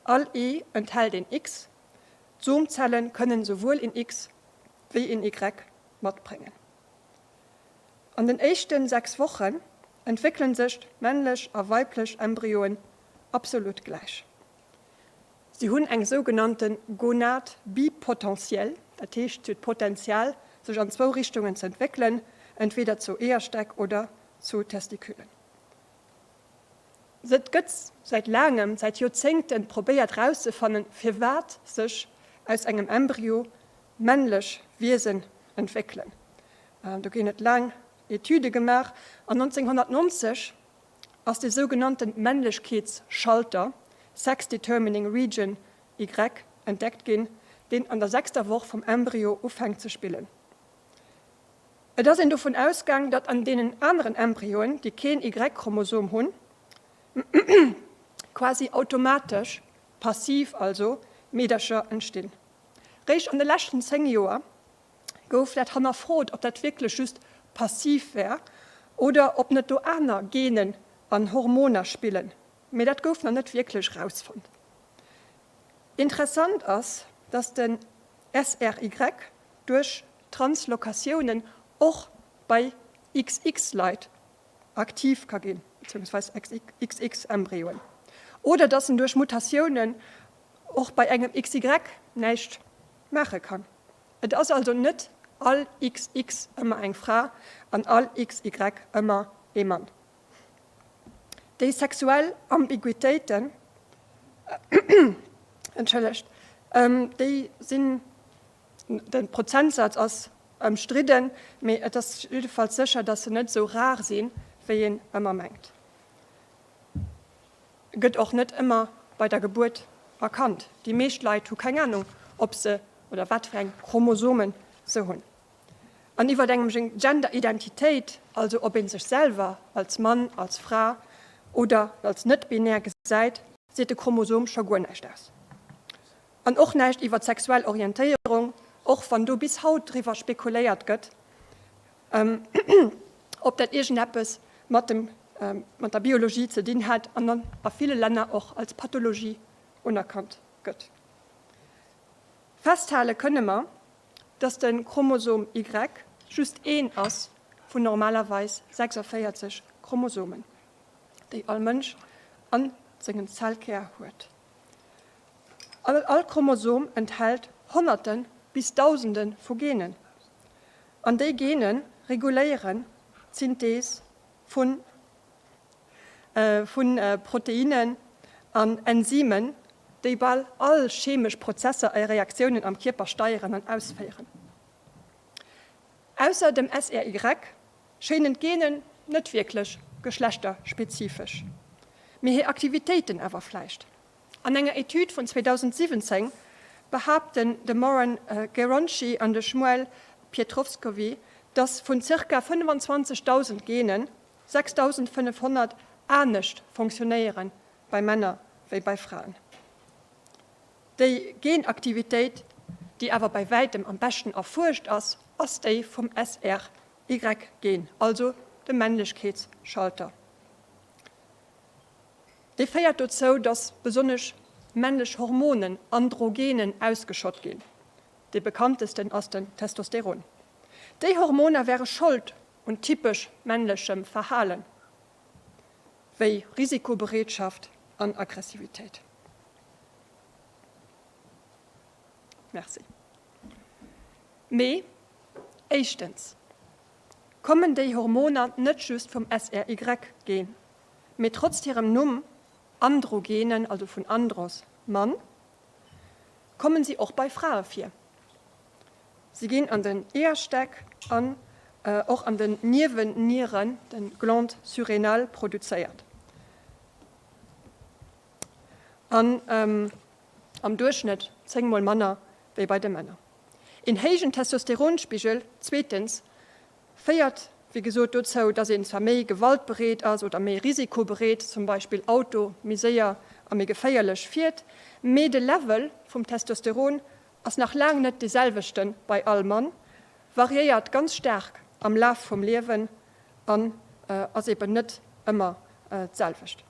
All Ee enthält een X, d'Somzelle kënnen esouwuel een X wéi een Y matbréngen. An den éischte 6 Wochen entwéckele sech männlech a weiblech Embryoen absolut gläich. Si hunn eng sougenannte Gonade bipotentielle, dat heescht, si huet d'Potenzial, sech an zwou Richtungen ze entwéckelen, entweeder zu Eeërstäck oder zu Testiculen. Et gëtt säit laangem, säit Joerzéngten, probéiert erauszefannen, firwat sech aus engem Embryo männlech Wiesen entwéckelen. Do ginn et laang Etüde gemaach an 1990 ass de sougenannte Männlechkeetsschalter, Sex Determining Region Y, entdeckt ginn, deen an der sechster Woch vum Embryo ufänkt ze spillen. Et ass een dovun ausgaang, datt an deenen aneren Embryoen, déi keen Y-Chromosom hunn, quasi automatesch, passiv also, Meedercher entstinn. Réischt an de leschten 10 Joer gouf dat hannerfrot, ob dat wierklech just passiv wär oder ob net do aner Genen an Hormoner spillen, mee dat gouf nach net wierklech rausfonnt. Interessant ass, dass den SRY duerch Translokatiounen och bei XX-Leit aktiv ka ginn, beziehungsweis XX-Embryoen, oder dass en duerch Mutatiounen och bei engem XY näischt maache kann. Et ass also net all XX ëmmer eng Fra an all XY ëmmer ee Mann. Déi sexuell Ambiguitéiten, entschëllegt, déi sinn, de Prozentsaz ass ëmstridden, mee et ass jiddefalls sécher, datt se net esou rar sinn, wéi een ëmmer mengt. Gëtt och net ëmmer bei der Gebuert erkannt. Déi meescht Leit hu keng Anung, ob se oder wat fir eng Chromosomen se hunn. An iwwer engem Gender-Identitéit, also ob ee sech selwer als Mann, als Fra oder als net-binär gesäit, seet de Chromosom scho guer näischt aus. An och näischt iwwer d'sexuell Orientéierung, och wann do bis haut driwwer spekuléiert gëtt, ob dat iergendeppes mat dem, mat der Biologie ze dinn hätt an dann a ville Länner och als Pathologie unerkannt gëtt. Festhale kënne mer, dass de Chromosom Y just een ass vun normalerweis 46 Chromosomen, déi all Mënsch a sengem Zellkär huet. All Chromosom enthält Honnerte bis Dausende vu Genen. An déi Gene reguléieren d'Synthees vu vu Proteinnen an Enzymen, déi bal all chemesch Prozesser a Reaktiounen am Kierper steieren an ausféieren. Ausser dem SRY schéinen d'Genen net wierklech geschlechterspezifesch, mee hir Aktivitéiten awer vläicht. An enger Etüd vun 2017 behaapten de Moran Geronchy an de Shmuel Pietroffskowy, datt vun zirka 25.000 Genen 6.500 anescht fonctionnéiere bei Männer wéi bei Fraen. Déi Genaktivitéit, déi awer bei wäitem am beschten erfuerscht ass, ass déi vum SRY-Gen, also dem Männlechkeetsschalter. Dee féiert dozou, datt besonnesch männlech Hormonen, Androgenen, ausgeschott ginn. Dee bekanntesten ass den Testosteron. Déi Hormoner wäre Schold un typesch männlechem Verhalen, wéi Risikobereetschaft an Aggressivitéit. Merci. Mee éischtens kommen déi Hormoner net just vum SRY-Gen, mee trotz hirem Numm Androgenen, also vun Andros, Mann, kommen si och bei Frae vir. Si ginn an den Eeërstäck an och an den Niewennieren, den Glandes surrénales, produzéiert. An am Duerchschnëtt 10 mol manner wéi bei de Männer. Een héijen Testosteronspigel, zweetens, féiert wéi gesot dozou, dass een zwar méi gewaltbereet ass oder méi risikobereet, zum Beispill Auto méi séier a méi geféierlech fiert, mee de Level vum Testosteron ass nach laang net dee selwechte bei all Mann, variéiert ganz staark am Laf vum Liewen an ass eben net ëmmer d'selwecht.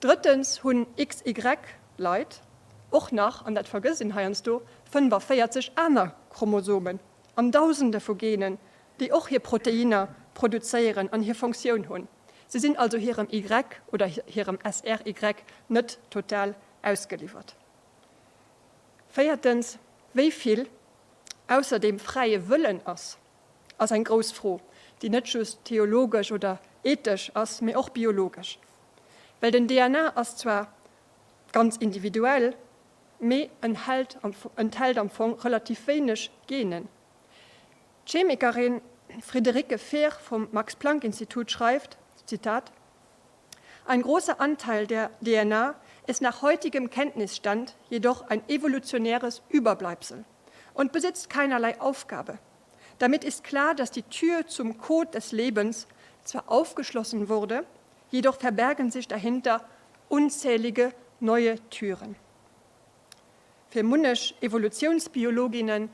Drëttens hunn XY Leit och nach, an dat vergësst een heiansdo, 45 aner Chromosomen an Dausende vu Genen, déi och hir Proteiner produzéieren an hir Fonctioun hunn. Se sinn also hirem Y oder hirem SRY net total ausgeliwwert. Véiertens, wéi vill ausser dem fräie Wëllen ass, ass eng grouss Fro, déi net just theologesch oder ethesch ass, mee och biologesch. Well den DNA ass zwar ganz individuell, mee enthält am Fong relativ wéineg Genen. D'Chemikerin Friederike Fehr vum Max-Planck-Institut schreift, Zitat, Ein großer Anteil der DNA ist nach heutigem Kenntnisstand jedoch ein evolutionäres Überbleibsel und besitzt keinerlei Aufgabe. Damit ist klar, dass die Tür zum Code des Lebens zwar aufgeschlossen wurde, jedoch verbergen sich dahinter unzählige neue Türen. Fir munnech Evolutiounsbiologinnen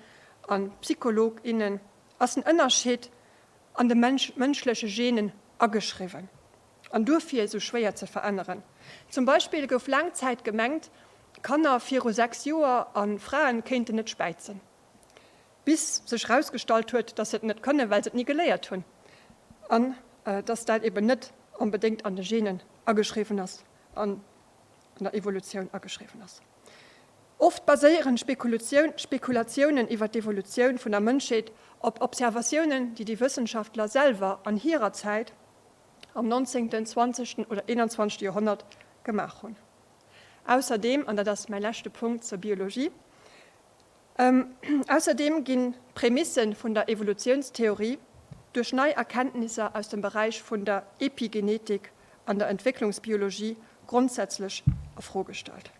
a Psychologinnen ass den Ënnerscheed an de mënschleche Genen ageschriwwen an duerfir esou schwéier ze veränneren. Zum Beispill gouf laang Zäit gemengt, Kanner viru 6 Joer a Fraen kéinten net späizen, bis sech rausgestallt huet, dass se et net kënnen, well se et ni geléiert hunn an dass dat eben net onbedéngt an de Genen ageschriwwen ass an an der Evolutioun ageschriwwen ass. Oft baséieren Spekulatiounen iwwer d'Evolutioun vun der Mënschheet op Observatiounen, déi déi Wëssenschaftler selwer an hirer Zäit, am nonzéngten, zwanzegten oder eenanzwanzegte Joerhonnert, gemaach hunn. Ausserdeem, an dat ass mäi leschte Punkt zur Biologie, ausserdeem ginn d'Prämisse vun der Evolutiounstheorie duerch nei Erkenntnisser aus dem Beräich vun der Epigenetik an der Entwécklungsbiologie grondsätzlech a Fro gestallt.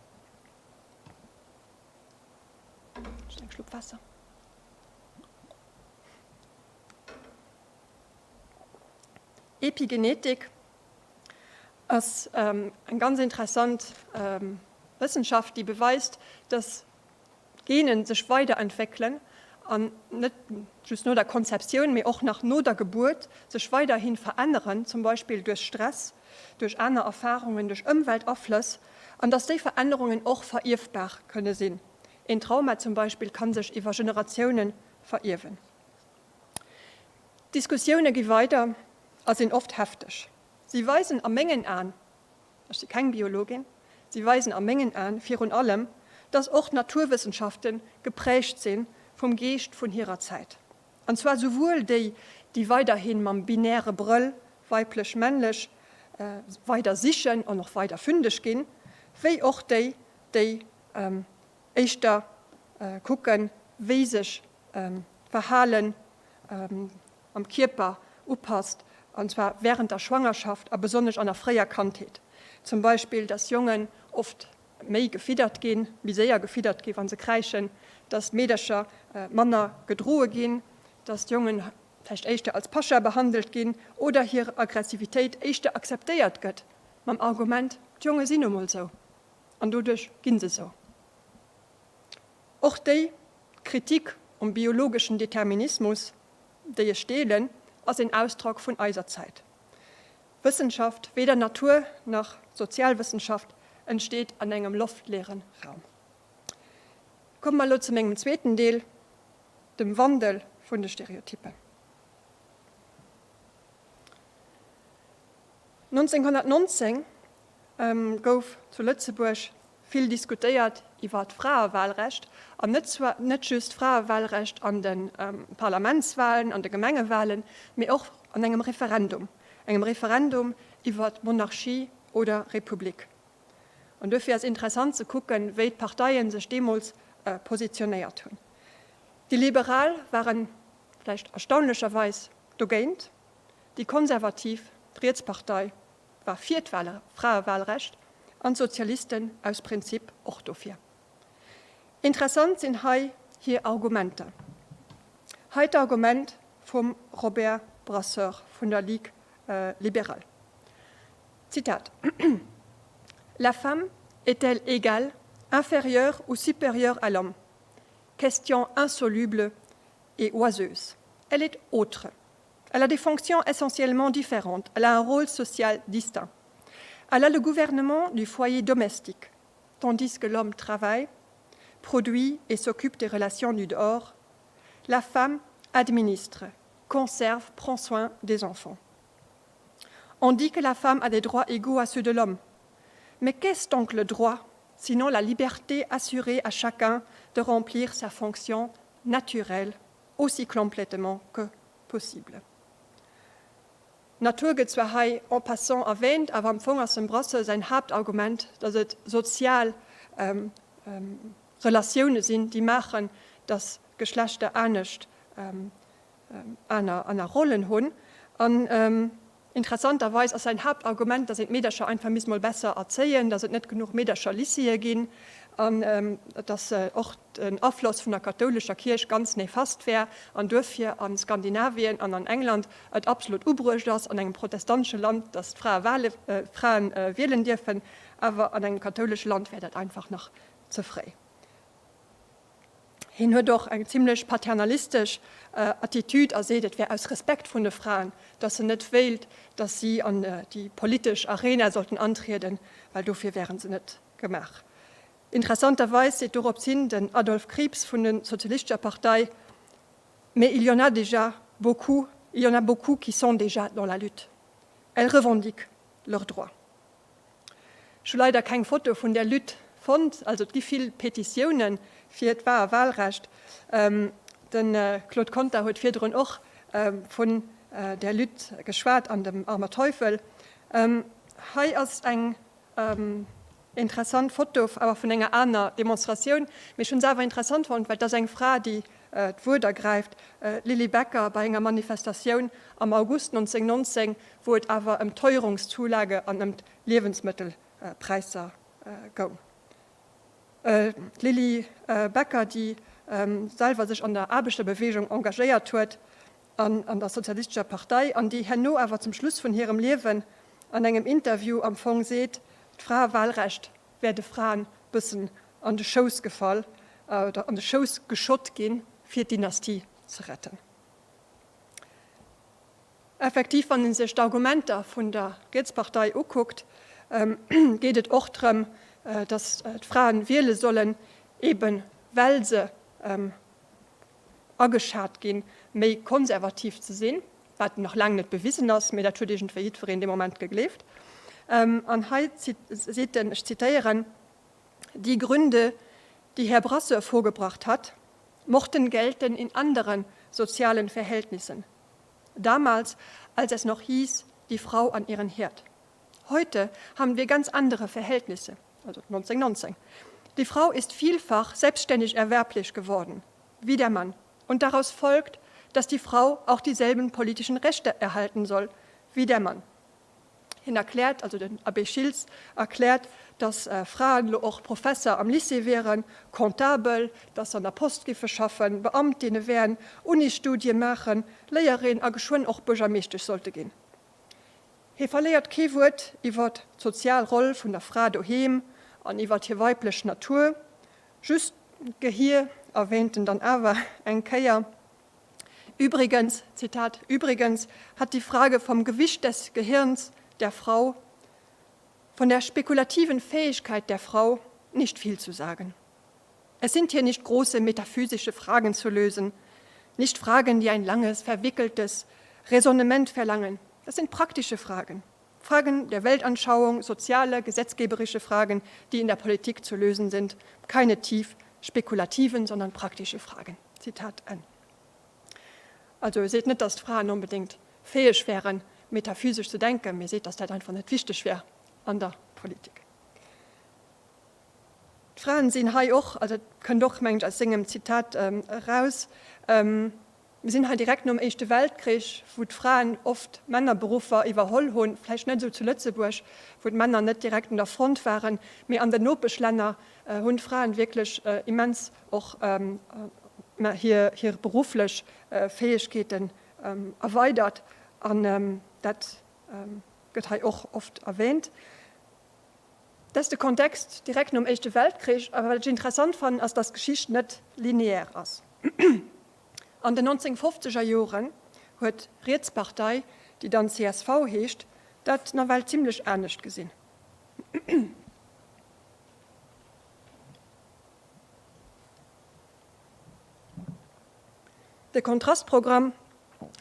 Just eng Schlupp Waasser. Epigenetik ass eng ganz interessant Wëssenschaft, déi beweist, dass Genen sech weiderentwéckelen an net just no der Konzeptioun, mee och nach no der Gebuert sech weiderhi veränneren, zum Beispill duerch Stress, duerch aner Erfarungen, duerch Ëmweltaflëss, an dass déi Verännerungen och verierfbar kënne sinn. Een Trauma zum Beispill ka sech iwwer Generatioune verierwen. D'Diskussioune gi weider a sinn oft hefteg. Si weisen a mengen Aen, Ech si keng Biologin. Si weisen a mengen Aen virun allem, dass och d'Naturwëssenschafte geprägt si vum Geescht vun hirer Zäit. An zwar souwuel déi, déi weiderhi mam binäre Brëll, weiblech-männlech, weider sichen an och weider fündeg ginn, wéi och déi, déi éischter kucken, wéi sech d'Verhalen am Kierper upasst, an zwar während der Schwangerschaft a besonnesch an der fréier Kandheet. Zum Beispill, dass Jongen oft méi gefiddert ginn, méi séier gefiddert ginn, wa se kräischen, dass d'Meedercher manner gedroe ginn, dass d'Jongen vläicht éischter als Pascha behandelt ginn oder hir Aggressivitéit éischter akzeptéiert gëtt, mam Argument, d'Jonge sinn nu mol sou an doduerch gi se sou. Och déi Kritik um biologeschen Determinismus, déi ech deelen, ass een Ausdrock vun eiser Zäit. Wëssenschaft, weder Natur nach Sozialwëssenschaft, entsteet an engem loftleere Raum. Komme mer elo zu mengem zweeten Deel, dem Wandel vun de Stereotypen. 1919 gouf zu Lëtzebuerg vill diskutéiert iwwer d'Fraewahlrecht, an net zwar net just d'Fraewahlrecht an de Parlamentswahlen, an de Gemengewahlen, mee och an engem Referendum, engem Referendum iwwer Monarchie oder Republik. An duerfir ass interessant ze kucken, wéi d'Parteien sech deemools positionéiert hunn. Déi Liberal waren, vläicht erstaunlecherweis, dogéint, déi Konservativ, d'Rietspartei, war fir d'Fraewahlrecht an d'Sozialisten aus Prinzip och dofir. Interessant sinn hei hir Argumenter. Hei d'Argument vum Robert Brasseur vun der Ligue libérale, Zitat, La femme est-elle égale, inférieure ou supérieure à l'homme? Question insoluble et oiseuse. Elle est autre. Elle a des fonctions essentiellement différentes, elle a un rôle social distinct. Elle a le gouvernement du foyer domestique, tandis que l'homme travaille, produit et s'occupe des relations du dehors. La femme administre, conserve, prend soin des enfants. On dit que la femme a des droits égaux à ceux de l'homme. Mais qu'est-ce donc le droit, sinon la liberté assurée à chacun de remplir sa fonction naturelle aussi complètement que possible. D'Natur gëtt zwar hei en passant erwähnt, awer am Fong ass dem Brasseur säin Haaptargument, datt et sozial Relatioune sinn, déi maachen, datt Geschlechter anescht aner aner Rollen hunn. An interessanterweis ass säin Haaptargument, datt een d'Meedercher einfach misst mol besser erzéien, datt et net genuch Meedercher-Lycéeë ginn an datt och den Afloss vun der kathoulescher Kierch ganz nefast wär an duerfir a Skandinavien an an England et absolut ubruecht ass, an engem protestantesche Land, datt d'Frae Fraen wielen dierfen, awer an engem kathoulesche Land wär dat einfach nach ze fréi. Hien huet och eng zimlech paternalistesch Attitude a seet, et wär aus Respekt vrun de Fraen, datt en net wéilt, datt si an déi politesch Arena sollten antrieden, well dofir wäre se net gemaach. Interessanterweis seet doropshin den Adolf Krieps vun der Sozialistescher Partei, Mais il y en a déjà beaucoup, il y en a beaucoup qui sont déjà dans la lutte. Elles revendiquent leurs droits. Ech hu leider keng Foto vun där Lutte fonnt. fonnt. Also et gi vill Petitioune fir d'Wahlrecht. De Claude Conter huet virdrun och vun där Lutte geschwat an dem Armer Teufel. Hei ass eng interessant Foto, awer vun enger aner Demonstratioun, mee ech hunn se awer interessant fonnt, well et ass eng Fra, déi d'Wuert ergräift, d'Lilly Becker bei enger Manifestatioun am August 1919, wou et awer ëm d'Teuerungszulage an ëm d'Liewensmëttelpräisser goung. D'Lilly Becker, déi selwer sech an der Aarbechterbeweegung engagéiert huet an an der Sozialistescher Partei, an déi herno awer zum Schluss vun hirem Liewen an engem Interview am Fong seet, d'Fraewahlrecht wär de Fraen bëssen an de Schouss gefall oder an de Schouss geschott ginn, fir d'Dynastie ze retten. Effektiv, wann ee sech d'Argumenter vun der Rietspartei ukuckt, geet et och drëm, datt d'Fraen wiele sollen, eebe well se ageschat ginn, méi konservativ ze sinn, wat nach laang net bewisen ass, mee dat huet iergendwéi jiddwereen dee Moment gegleeft. An hei seet en, ech zitéieren, Die Gründe, die Herr Brasseur vorgebracht hat, mochten gelten in anderen sozialen Verhältnissen. Damals, als es noch hieß, die Frau an ihren Herd. Heute haben wir ganz andere Verhältnisse, also 1919. Die Frau ist vielfach selbstständig erwerblich geworden, wie der Mann. Und daraus folgt, dass die Frau auch dieselben politischen Rechte erhalten soll wie der Mann. Hien erkläert, also den Abbé Schiltz erkläert, datt Fraen elo och Professer am Lycée wieren, Comptabel, datt se an der Post giffe schaffen, Beamtinne wären, Unisstudie maachen, Léierin a geschwënn och Buergermeeschtesch sollte ginn. Hie verléiert kee Wuert iwwer d'sozial Roll vun der Fra doheem an iwwer hir weiblech Natur. Just d'Gehier erwähnt en dann awer eng Kéier. Übrigens, Zitat, Übrigens hat die Frage vom Gewicht des Gehirns der Frau, von der spekulativen Fähigkeit der Frau nicht viel zu sagen. Es sind hier nicht große metaphysische Fragen zu lösen, nicht Fragen, die ein langes, verwickeltes Raisonnement verlangen. Das sind praktische Fragen. Fragen der Weltanschauung, soziale, gesetzgeberische Fragen, die in der Politik zu lösen sind, keine tief spekulativen, sondern praktische Fragen. Zitat Enn. Also e seet net, datt d'Fraen onbedéngt fäeg wären, metaphysesch ze denken, mee e seet, datt dat einfach net wichteg wär an der Politik. D'Fraen sinn hei och, also dat kënnt och, mengen ech, aus sengem Zitat eraus, Mir sinn hei direkt nom Éischte Weltkrich, wou d'Fraen oft Männerberuffer iwwerholl hunn, vläicht net esou zu Lëtzebuerg, wou d'Männer net direkt un der Front waren, mee an den Nopeschlänner hunn d'Fraen wierklech immens och hir berufflech Fäegkeeten erweidert an dat gëtt hei och oft erwähnt. Dat ass de Kontext direkt nom Éischte Weltkrich. Awer wat ech interessant fannen, ass, dass d'Geschicht net lineaire ass. An den 1950er Joren huet d'Rietspartei, déi dann csv heescht, dat nawell zimlech anescht gesinn. De Kontrastprogramm,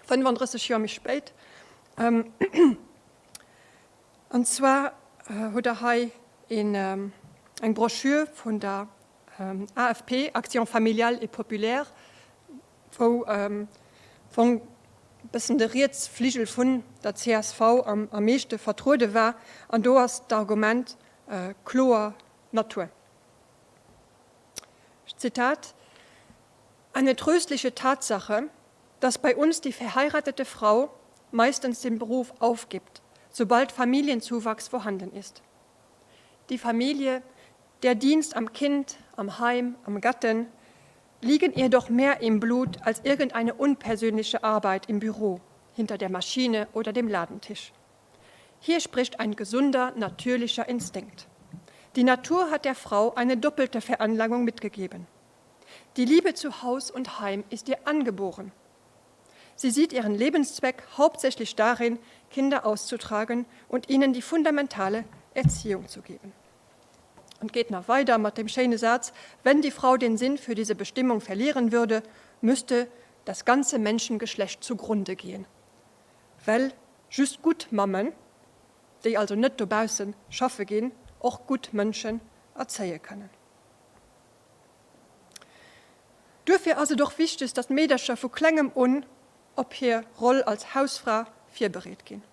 35 Joer méi spéit. An zwar hutt Der hei eng Broschür vun der AFP, Action familiale et populaire, wou am Fong e bëssen de Rietsfligel vun der csv am meeschte vertruede war. An do ass d'Argument kloer Natur. Zitat, Eine tröstliche Tatsache, dass bei uns die verheiratete Frau meistens den Beruf aufgibt, sobald Familienzuwachs vorhanden ist. Die Familie, der Dienst am Kind, am Heim, am Gatten liegen ihr doch mehr im Blut als irgendeine unpersönliche Arbeit im Büro, hinter der Maschine oder dem Ladentisch. Hier spricht ein gesunder, natürlicher Instinkt. Die Natur hat der Frau eine doppelte Veranlagung mitgegeben. Die Liebe zu Haus und Heim ist ihr angeboren. Sie sieht ihren Lebenszweck hauptsächlich darin, Kinder auszutragen und ihnen die fundamentale Erziehung zu geben. Und geht nach weider mat dem schéine Saz, Wenn die Frau den Sinn für diese Bestimmung verlieren würde, müsste das ganze Menschengeschlecht zugrunde gehen. Well just gutt Mammen, déi also net dobausse schaffe ginn, och gutt Mënsche. erzéie kënnen. Duerfir ass et och wichteg, datt d'Meedercher vu klengem un op hir Roll als Hausfra virbereet ginn.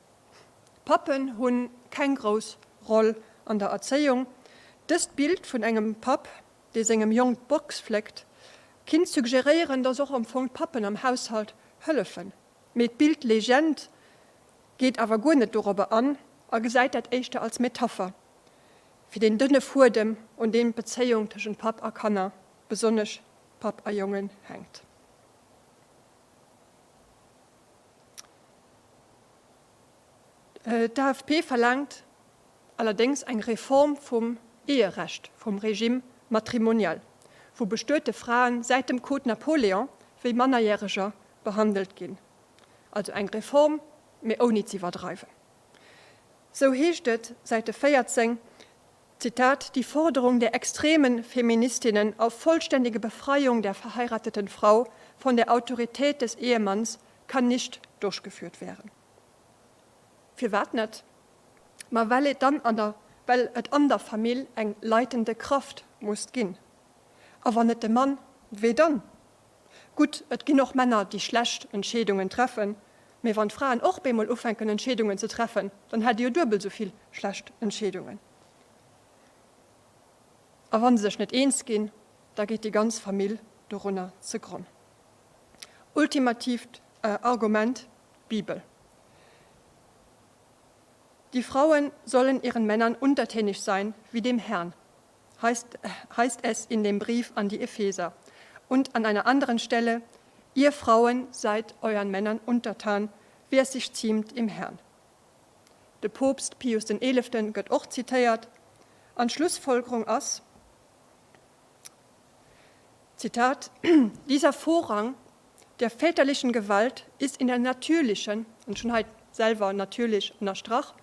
D'Pappen hu keng grouss Roll an der Erzéiung. Dëst Bild vun engem Papp, dee sengem Jong d'Box fléckt, kinnt suggeréieren, datt och am Fong d'Pappen am Haushalt hëllefen. Mee d'Bildlegend geet awer guer net dorobber an a gesäit dat éischter als Metapher fir deen dënne Fuedem, un deem d'Bezéiung tëschent Papp a Kanner, besonnesch Papp a Jongen, hänkt. D'AFP verlaangt allerdéngs eng Reform vum Eherecht, vum Régime matrimonial, wou bestuete Fraen säit dem Code Napoléon wéi Mannerjäreger behandelt ginn. Also eng Reform, mee ouni z'iwwerdreiwen. Sou heescht et, Säite 14, Zitat, Die Forderung der extremen Feministinnen auf vollständige Befreiung der verheirateten Frau von der Autorität des Ehemanns kann nicht durchgeführt werden. Firwat net? Ma well et dann an der, well et an der Famill eng leitende Kraft muss ginn. A wann net de Mann, wee dann? Gutt, et ginn och Männer, déi schlecht Entscheedungen treffen, mee wann d'Fraen och bemol ufänken Entscheedungen ze treffen, dann hätt ee jo duebel esou vill schlecht Entscheedungen. A wa se sech net eens ginn, da geet déi ganz Famill dorunner ze Gronn. Ultimatiivt Argument, d'Bibel. Die Frauen sollen ihren Männern untertänig sein wie dem Herrn. Heißt, heißt es in dem Brief an die Epheser. Und an einer anderen Stelle, Ihr Frauen seid euren Männern untertan, wie es sich ziemt im Herrn. De Poopst Pius den Eeleften gëtt och zitéiert, an d'Schlussfolgerung ass, Zitat, Dieser Vorrang der väterlichen Gewalt ist in der natürlichen, an ech hunn hei selwer natürlich ënnerstrach,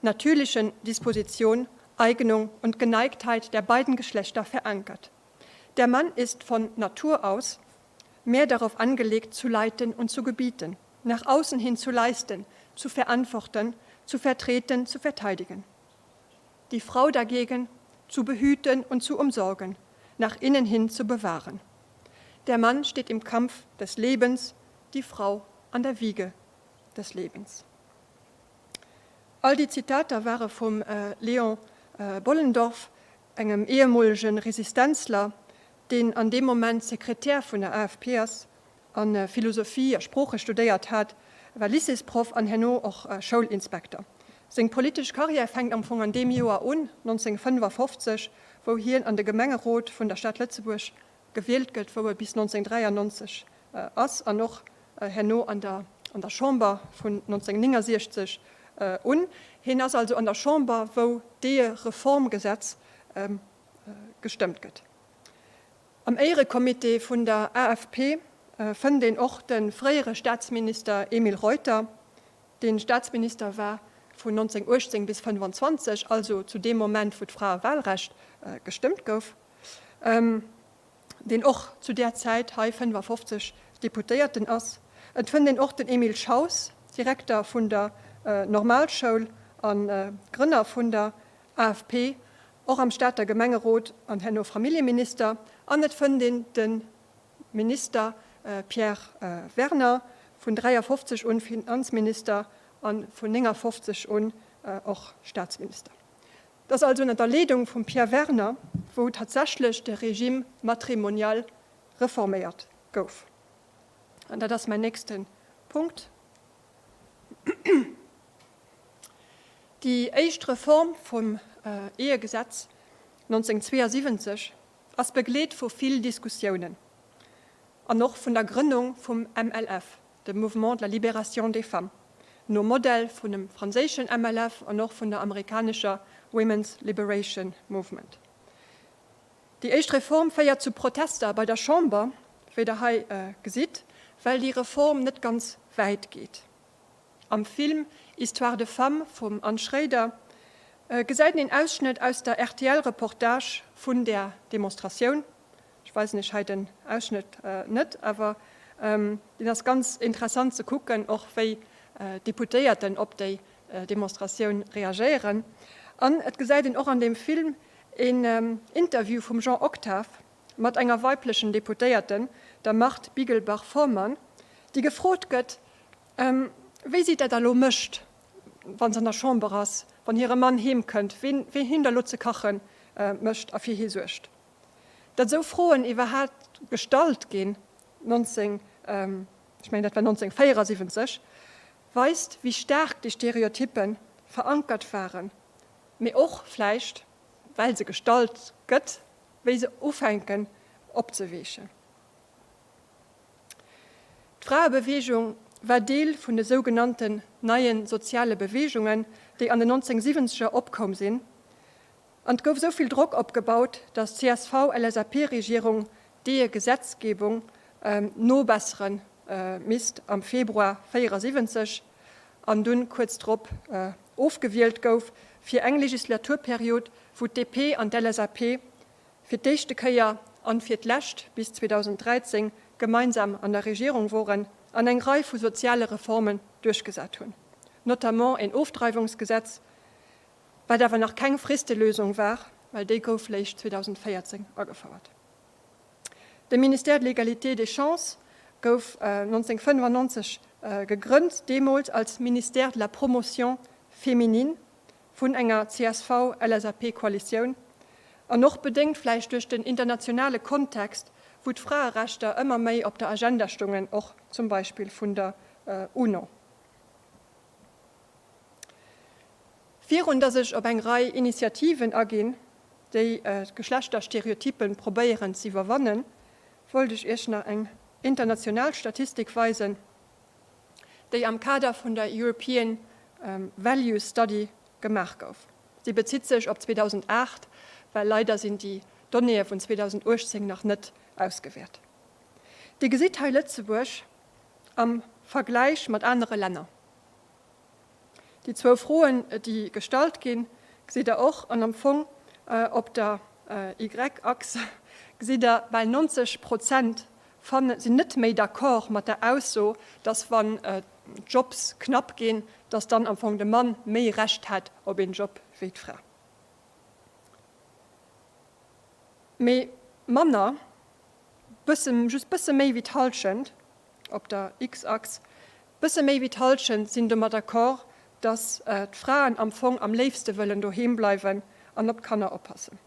natürlichen Disposition, Eignung und Geneigtheit der beiden Geschlechter verankert. Der Mann ist von Natur aus mehr darauf angelegt, zu leiten und zu gebieten, nach außen hin zu leisten, zu verantworten, zu vertreten, zu verteidigen. Die Frau dagegen zu behüten und zu umsorgen, nach innen hin zu bewahren. Der Mann steht im Kampf des Lebens, die Frau an der Wiege des Lebens. All déi Zitater ware vum Léon Bollendorf, engem ehemolege Resistenzler, deen an deem Moment Sekretär vun der AFP ass a Philosophie a Sprooche studéiert hat, war Lycéesproff an herno och Schoulinspekter. Seng politesch Karriär fänkt am Fong an deem Joer un, 1955, wou hien an de Gemengerot vun der Stad Lëtzebuerg gewielt gëtt, wou e bis 1993 ass an och herno an der an der Chamber vun 1969 un. Hien ass also an der Chamber, wou d'Ehereformgesetz gestëmmt gëtt. Am Éierecomité vun der AFP fënnt een och de fréiere Staatsminister Emile Reuter, dee Staatsminister war vun 1918 bis 25, also zu deem Moment, wou d'Fraewahlrecht gestëmmt gouf, deen och zu där Zäit hei 55 Deputéierten ass. Et fënnt een och den Emile Schaus, Direkter vun der Normalschoul a Grënner vun der AFP, och am Stater Gemengerot an herno Familljeminister, an et fënnt een de Minister Pierre Werner, vun 53 un Finanzminister a vun 59 un och Staatsminister. Et ass also ënner der Leedung vum Pierre Werner, wou tatsächlech de Régime matrimonial reforméiert gouf. An dat ass mäin nächste Punkt. Déi éischt Reform vum Ehegesetz 1972 ass begleet vu vill Diskussiounen an och vun der Grënnung vum MLF, dem Mouvement de la Libération des Femmes, nom Modell vun dem franséischen MLF an och vun der amerikanescher Women's Liberation Movement. Déi éischt Reform féiert zu Protester bei der Chamber, wéi Der hei gesitt, well déi Reform net ganz wäit geet. Am Film Histoires de femmes vum Anne Schréider gesäit een een Ausschnëtt aus der RTL-Reportage vun där Demonstratioun. Ech weisen Iech hei den Ausschnëtt net, awer deen ass ganz interessant ze kucken, och wéi d'Deputéierten op déi Demonstratioun reagéieren. An et gesäit een och an deem Film. Een Interview vum Jean Octave mat enger weiblechen Deputéierten, der Marthe Bigelbach-Formann, déi gefrot gëtt, wéi si dat da lo mécht, wa se an der Chamber ass, wann hire Mann heem kënnt, ween him da lo ze kache mécht a fir hie suergt. Datt esou Froen iwwerhaapt gestallt ginn, 19, ech mengen dat war 1974, weist, wéi staark déi Stereotyppe verankert waren, mee och vläicht, well se gestallt gëtt, wéi se ufänken opzeweechen. D'Fraebeweegung war Deel vun de sougenannten neie soziale Beweegungen, déi an den 1970er opkoum sinn, an 't gouf esou vill Drock opgebaut, datt d'CSV-LSAP-Regierung deeë Gesetzgebung nobessere misst am Februar 74 an dunn kuerz drop ofgewielt gouf fir eng Legislaturperiod, wou d'DP an d'LSAP fir d'éischte Kéier an fir d'lescht bis 2013 gemeinsam an der Regierung woren an eng Rei vu soziale Reformen duerchgesat hunn, notamment een Ofdreiwungsgesetz, wat awer nach keng Fristelösung war, well déi gouf léischt 2014 agefouert. De Ministère de l'Égalité des chances gouf 1995 gegrënnt, deemools als Ministère de la Promotion féminine vun enger CSV-LSAP-Koalitioun, an och bedéngt vläicht duerch den internationale Kontext, wou d'Fraerechter ëmmer méi op der Agenda stungen, och zum Beispill vun der UNO. Virun datt ech op eng Rei Initiativen aginn, déi d'Geschlechterstereotypen probéieren z'iwwerwannen, wollt ech Iech nach eng international Statistik weisen, déi am Kader vun der European Values Study gemaach gouf. Si bezitt sech op 2008, well leider sinn déi Donnéeë vun 2018 nach net ausgewäert. Dir gesitt hei Lëtzebuerg am Vergläich mat anere Länner. Déi zwou Froen, déi gestallt ginn, gesitt Der och. An am Fong op der Y-Achs gesitt Der, bal 90 Prozent sinn net méi d'accord mat der Ausso, dass wann d'Jobs knapp ginn, dass dann am Fong de Mann méi Recht hätt op een Job wéi d'Fra. Mee manner, bësse, just bësse méi wéi d'Hallschent op der X-Achs, Bësse méi wéi d'Hallschent sinn domat d'accord, datt d'Fraen am Fong am léifste wëllen doheem bleiwen an op d'Kanner oppassen.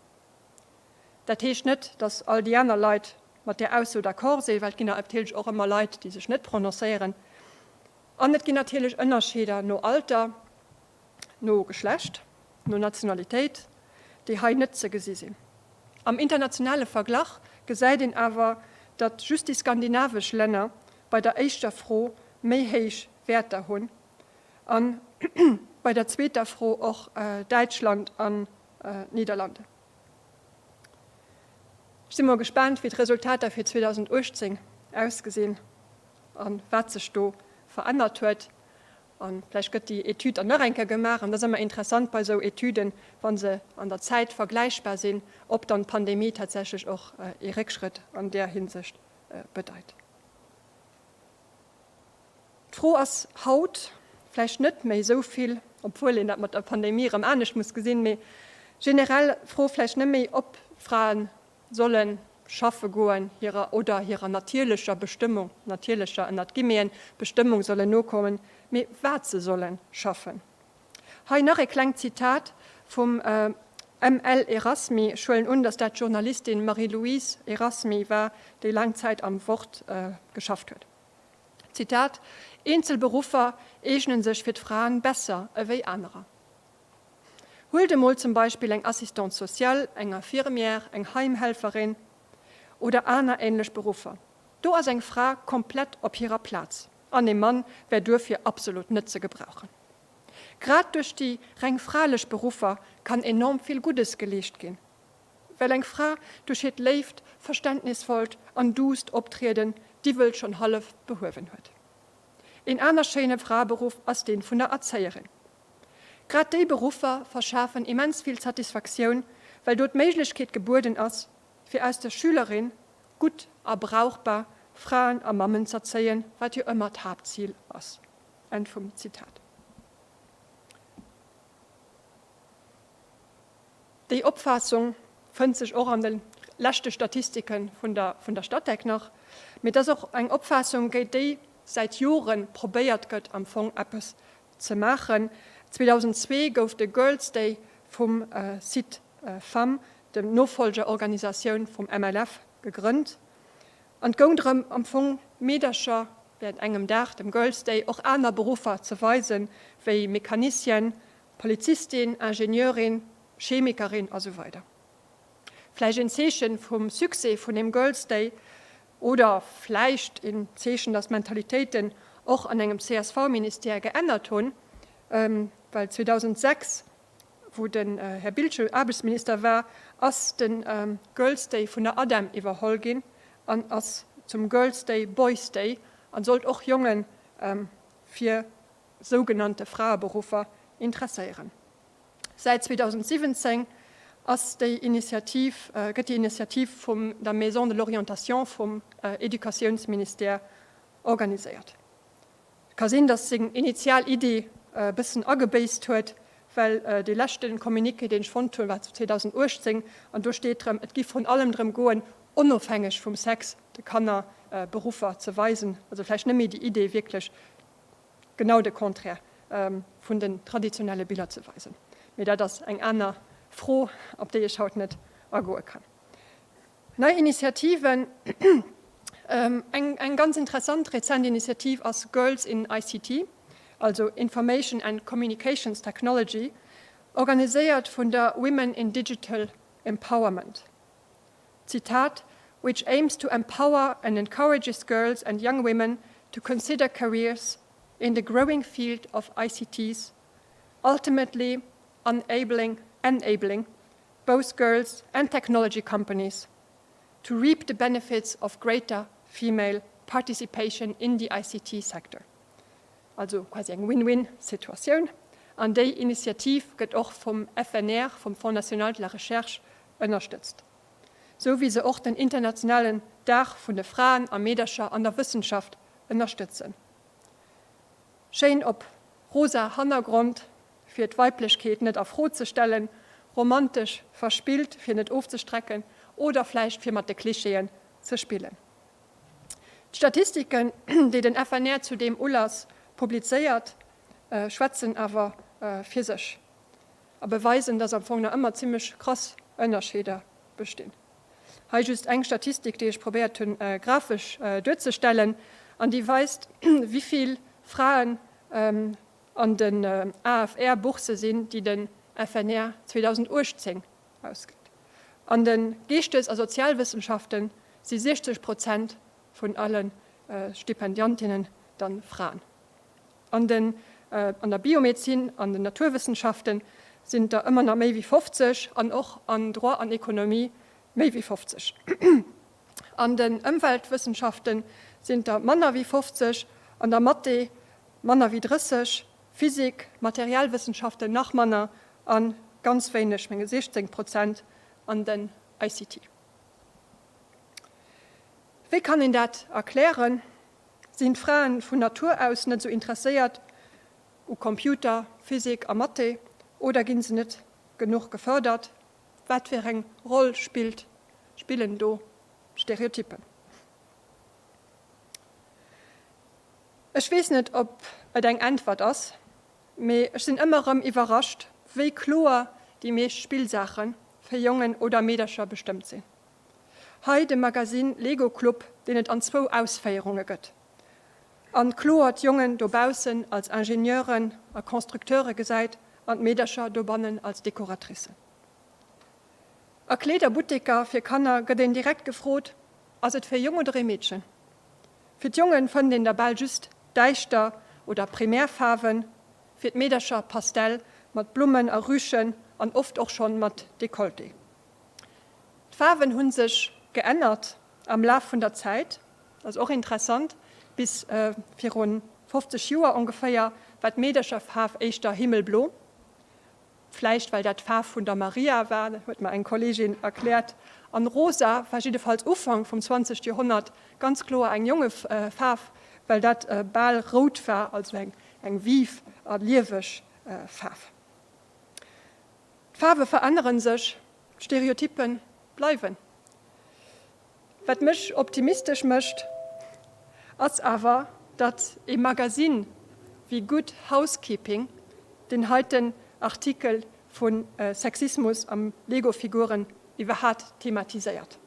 Dat heescht net, datt all déi aner Leit mat där Ausso d'accord sinn, well et ginn natierlech och ëmmer Leit, déi sech net prononcéieren. An et ginn natierlech Ënnerscheeder no Alter, no Geschlecht, no Nationalitéit, déi hei net ze gesi sinn. Am internationale Verglach gesäit een awer, datt just déi skandinavesch Länner bei der éischter Fro méi héich Wäerter hunn a bei der zweeter Fro och Däitschland an d'Niederlande. Ech si mol gespaant, wéi d'Resultater fir 2018 ausgesinn a wat sech do verännert huet. A vläicht gëtt déi Etüd dann nach eng Kéier gemaach. An et ass ëmmer interessant bei esou Etüden, wa se an der Zäit vergläichbar sinn, ob dann d'Pandemie tatsächlech och ee Réckschrëtt an där Hinsicht bedeit. D'Fro ass haut vläicht net méi esou vill, obwuel een dat mat der Pandemie erëm anescht muss gesinn, mee generell d'Fro vläicht net méi, ob Frae solle schaffe goen, hirer oder hirer natierlecher Bestëmmung, natierlecher ënnert Guillemeten, Bestëmmung sollen nokommen, mee wat se solle schaffen. Hei nach e klengt Zitat vum ML. Erasmy, ech huelen un, datt dat d'Journalistin Marie-Louise Erasmy war, déi laang Zäit am Wort geschafft huet. Zitat, Eenzel Beruffer eegnen sech fir d'Fraen besser ewéi anerer. Huelt emol zum Beispill eng Assistante sociale, eng Infirmière, eng Heimhelferin oder aner änlech Beruffer. Do ass eng Fra komplett op hirer Plaz an ee Mann wär duerfir absolut net ze gebrauchen. Grad duerch déi reng fralech Beruffer kann enorm vill Guddes geleescht ginn, well eng Fra duerch hiert léift, verständnisvollt an duusst Optrieden d'Iwwel schonn hallef behuewen huet. Een aner schéine Fraeberuff ass deen vun der Erzéierin. Grad déi Beruffer verschafen immens vill Satisfaktioun, well do d'Méiglechkeet gebueden ass, fir aus der Schülerin gutt a brauchbar Fraen a Mammen z'erzéien, wat jo ëmmer d'Haaptzil ass. Enn vum Zitat. Déi Opfaassung fënnt sech och an de leschte Statistike vun der vun der Statec nach. Mee et ass och eng Opfaassung, géint déi säit Jore probéiert gëtt, am Fong eppes ze maachen. 2002 gouf de Girls' Day vum Site Femmes, dem Nofolgerorganisatioun vum MLF, gegrënnt. An et goung drëm, am Fong Meedercher während engem Dag, dem Girls' Day, och aner Beruffer ze weisen, wéi Mecanicienne, Polizistin, Ingenieurin, Chemikerin a sou weider. Vläicht een Zeechen vum Succès vun deem Girls' Day oder vläicht een Zeechen, dass d'Mentalitéiten och an engem CSV-Ministère geännert hunn, well 2006, wou den Här Biltgen Aarbechtsminister war, ass de Girls' Day vun der ADEM iwwerholl ginn an ass zum Girls' Day Boys' Day an sollt och Jonge fir sougenannte Fraeberuffer interesséieren. Säit 2017 ass déi Initiativ, gëtt déi Initiativ vum der Maison de l'orientation vum Educatiounsministère organiséiert. Et ka sinn, datt seng initial Iddi e bëssen agebéisst huet, well dee leschte Communiqué, deen ech fonnt hunn, war 2018 an do steet drëm, et giff vrun allem drëm goen, onofhängeg vum Sex de Kanner Beruffer ze weisen. Also vläicht net méi déi Idee wierklech genau de Contraire vun den traditionelle Biller ze weisen. Mee dat ass eng aner Fro, op déi ech haut net agoe kann. Nei Initiativen, Eng ganz interessant rezent Initiativ ass Girls in ICT, also Information and Communications Technology, organiséiert vun der Women in Digital Empowerment. Zitat, which aims to empower and encourages girls and young women to consider careers in the growing field of ICTs, ultimately enabling, enabling both girls and technology companies to reap the benefits of greater female participation in the ICT sector. Also quasi eng Win-win-Situatioun. An déi Initiativ gëtt och vum FNR, vum Fonds national de la recherche, ënnerstëtzt. Sou wéi se och den internationalen Dag vun de Fraen a Meedercher an der Wëssenschaft ënnerstëtzen. Schéin op rosa Hannergrond, fir d'Weiblechkeet net a Fro ze stellen, romantesch verspillt, fir net ofzestrecken oder vläicht fir mat de Klischeeën ze spillen. D'Statistiken, déi den FNR zu deem Ulass publizéiert, schwätzen awer fir sech a beweisen, dass am Fong nach ëmmer zimmlech krass Ënnerscheeder bestinn. Hei just eng Statistik, déi ech probéiert hunn, grafesch duerzestellen an déi weist, wéi vill Fraen an den AFR-Boursse sinn, déi den FNR 2018 ausgëtt. An de Geeschtes a Sozialwëssenschafte si 60 Prozent vun alle Stipendiantinnen dann Fraen. An den an der Biomedezin, an den Naturwëssenschaften sinn et der ëmmer nach méi wéi 50 an och an Droit an Ekonomie méi wéi 50. An den Ëmweltwëssenschaften sinn et der manner wéi 50, an der Mathé manner wéi 30, Physik, Materialwëssenschaften nach manner a ganz wéineg, menge 16 Prozent an den ICT. Wéi kann een dat erklären? Sinn d'Fraen vun Natur aus net esou interesséiert u Computer, Physik a Mathé oder ginn se net genuch gefërdert? Wat fir eng Roll spillt, spillen do Stereotypen? Ech weess net, ob et eng Äntwert ass, mee ech sinn ëmmer erëm iwwerrascht, wéi kloer déi meescht Spillsaache fir Jongen oder Meedercher bestëmmt sinn. Hei de Magazine Lego Club, deen et an zwou Ausféierunge gëtt. An kloer d'Jongen dobaussen als Ingenieuren a Constructeure gesäit an d'Meedercher dobannen als Dekoratricen. A Kleederbutteker fir Kanner gëtt een direkt gefrot, Ass et fir e Jong oder ee Meedchen? Fir d'Jongen fënnt een da bal just däischter oder Primärfaarwen, fir d'Meedercher Pastell mat Blummen a Rüschen an oft och schonn mat Decolleté. D'Faarwen hu sech geännert am Laf vun der Zäit. Dat ass och interessant, bis viru 50 Joer ongeféier war d'Meedercherfaarf éischter himmelblo, vläicht well dat d'Faarf vun der Maria war, dat huet mer eng Kolleegin erkläert. An rosa war jiddefalls Ufank vum 20. Joerhonnert ganz kloer eng Jongefaarf, well dat bal rout war, also eng vive a lieweg Faarf. D'Faarwe verännere sech, d'Stereotyppe bleiwen. Wat mech optimistesch mécht, ass awer, datt ee Magasinn wéi Good Housekeeping deen heiten Artikel vu Sexismus am Lego-Figuren iwwerhat thematiséiert.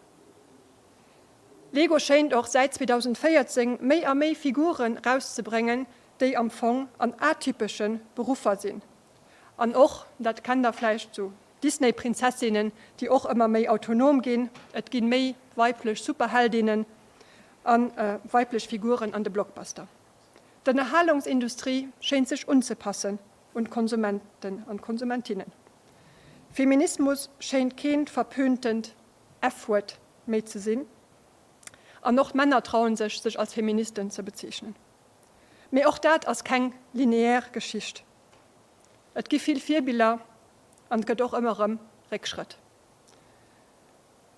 Lego schéint och säit 2014 méi a méi Figuren rauszebréngen, déi am Fong an atypesche Beruffer sinn. An och, dat kennt der vläicht, sou Disney-Prinzessinnen, déi och ëmmer méi autonom ginn. Et gi méi weiblech Superheldinnen a weiblech Figuren an de Blockbuster. D'Ënnerhalungsindustrie schéint sech unzepassen un d'Konsumenten an d'Konsumentinnen. Feminismus schéint keent verpöntent F-Wuert méi ze sinn. An och d'Männer trauen sech, sech als Feministen ze bezeechnen. Mee och dat ass keng lineär Geschicht. Et gi vill Virbiller an et gëtt och ëmmer erëm Réckschrëtt.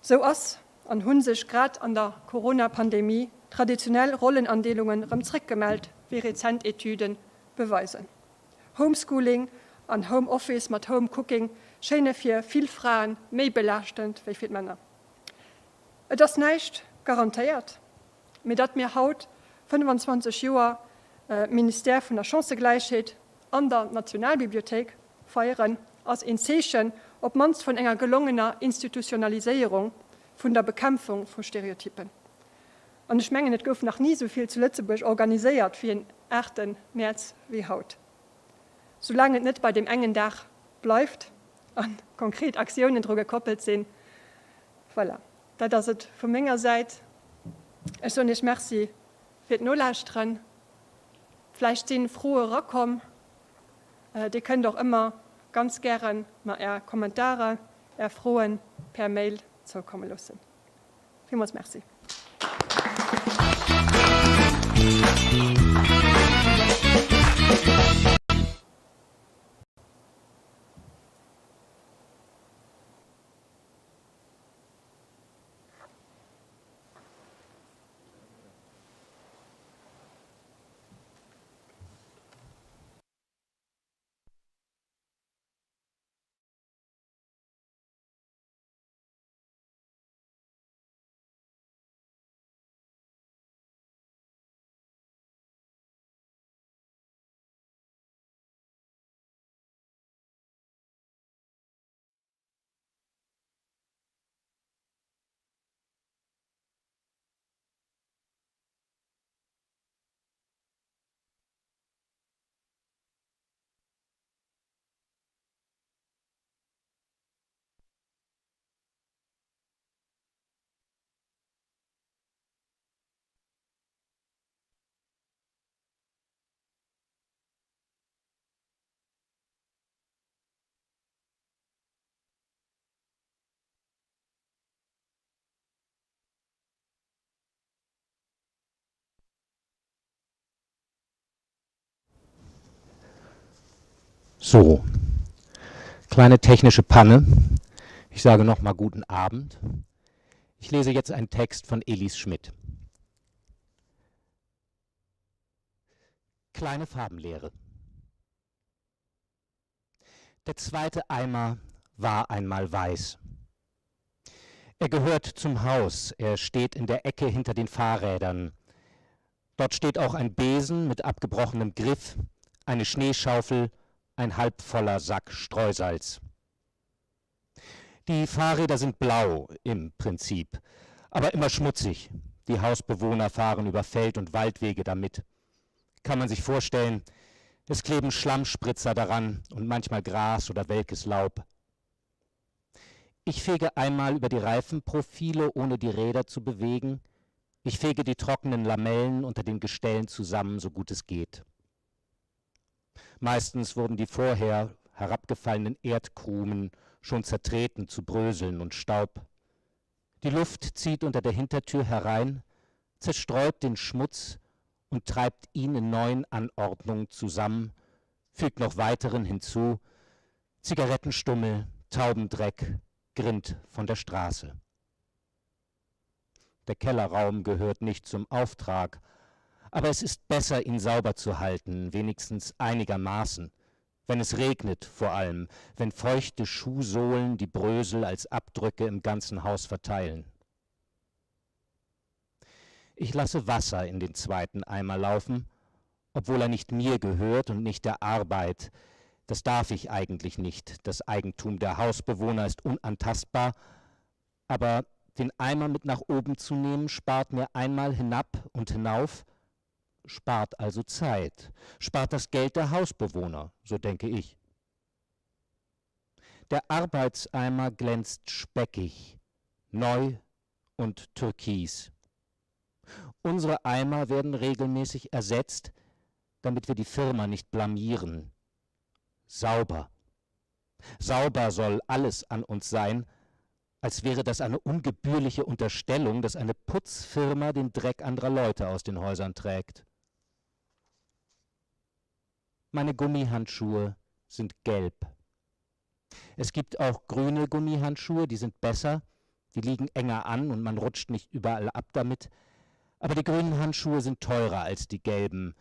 Sou ass an hu sech grad an der Corona-Pandemie traditionell Rollenandeelungen erëm zréckgemellt, wéi rezent Etüde beweisen. Homeschooling an Home Office mat Home Cooking schéine fir vill Frae méi belaaschtend wéi fir d'Männer. Et ass näischt garantéiert, mee datt mir haut, 25 Joer Ministère vun der Chancëgläichheet an der Nationalbibliothéik feieren, ass een Zeechen op d'mannst vun enger gelongener Institutionaliséierung vun der Bekämpfung vu Stereotypen. An ech mengen, et gouf nach ni esou vill zu Lëtzebuerg organiséiert fir een 8 Mäerz wéi haut. Soulaang et net bei deem engen Dag bleift a konkret Aktiounen dru gekoppelt sinn. Voilà, dat ass et vu menger Säit. Ech soen Iech Merci fir d'Nolauschteren. Vläicht si Froe erakomm. Dir kënnt och ëmmer ganz gäre mer Är Kommentarer, Är Froe per Mail zoukomme loossen. Villmools Merci. So, kleine technische Panne. Ich sage noch mal guten Abend. Ich lese jetzt einen Text von Elis Schmidt. Kleine Farbenlehre. Der zweite Eimer war einmal weiß. Er gehört zum Haus, er steht in der Ecke hinter den Fahrrädern. Dort steht auch ein Besen mit abgebrochenem Griff, eine Schneeschaufel, ein halbvoller Sack Streusalz. Die Fahrräder sind blau im Prinzip, aber immer schmutzig. Die Hausbewohner fahren über Feld- und Waldwege damit. Kann man sich vorstellen, es kleben Schlammspritzer daran und manchmal Gras oder welkes Laub. Ich fege einmal über die Reifenprofile, ohne die Räder zu bewegen. Ich fege die trockenen Lamellen unter den Gestellen zusammen, so gut es geht. Meistens wurden die vorher herabgefallenen Erdkrumen schon zertreten zu Bröseln und Staub. Die Luft zieht unter der Hintertür herein, zerstreut den Schmutz und treibt ihn in neuen Anordnungen zusammen, fügt noch weiteren hinzu, Zigarettenstummel, Taubendreck, Grind von der Straße. Der Kellerraum gehört nicht zum Auftrag, aber es ist besser, ihn sauber zu halten, wenigstens einigermaßen. Wenn es regnet vor allem, wenn feuchte Schuhsohlen die Brösel als Abdrücke im ganzen Haus verteilen. Ich lasse Wasser in den zweiten Eimer laufen, obwohl er nicht mir gehört und nicht der Arbeit. Das darf ich eigentlich nicht. Das Eigentum der Hausbewohner ist unantastbar, aber den Eimer mit nach oben zu nehmen, spart mir einmal hinab und hinauf, spart also Zeit, spart das Geld der Hausbewohner, so denke ich. Der Arbeitseimer glänzt speckig, neu und türkis. Unsere Eimer werden regelmäßig ersetzt, damit wir die Firma nicht blamieren. Sauber. Sauber soll alles an uns sein, als wäre das eine ungebührliche Unterstellung, dass eine Putzfirma den Dreck anderer Leute aus den Häusern trägt. Meine Gummihandschuhe sind gelb. Es gibt auch grüne Gummihandschuhe, die sind besser, die liegen enger an und man rutscht nicht überall ab damit. Aber die grünen Handschuhe sind teurer als die gelben.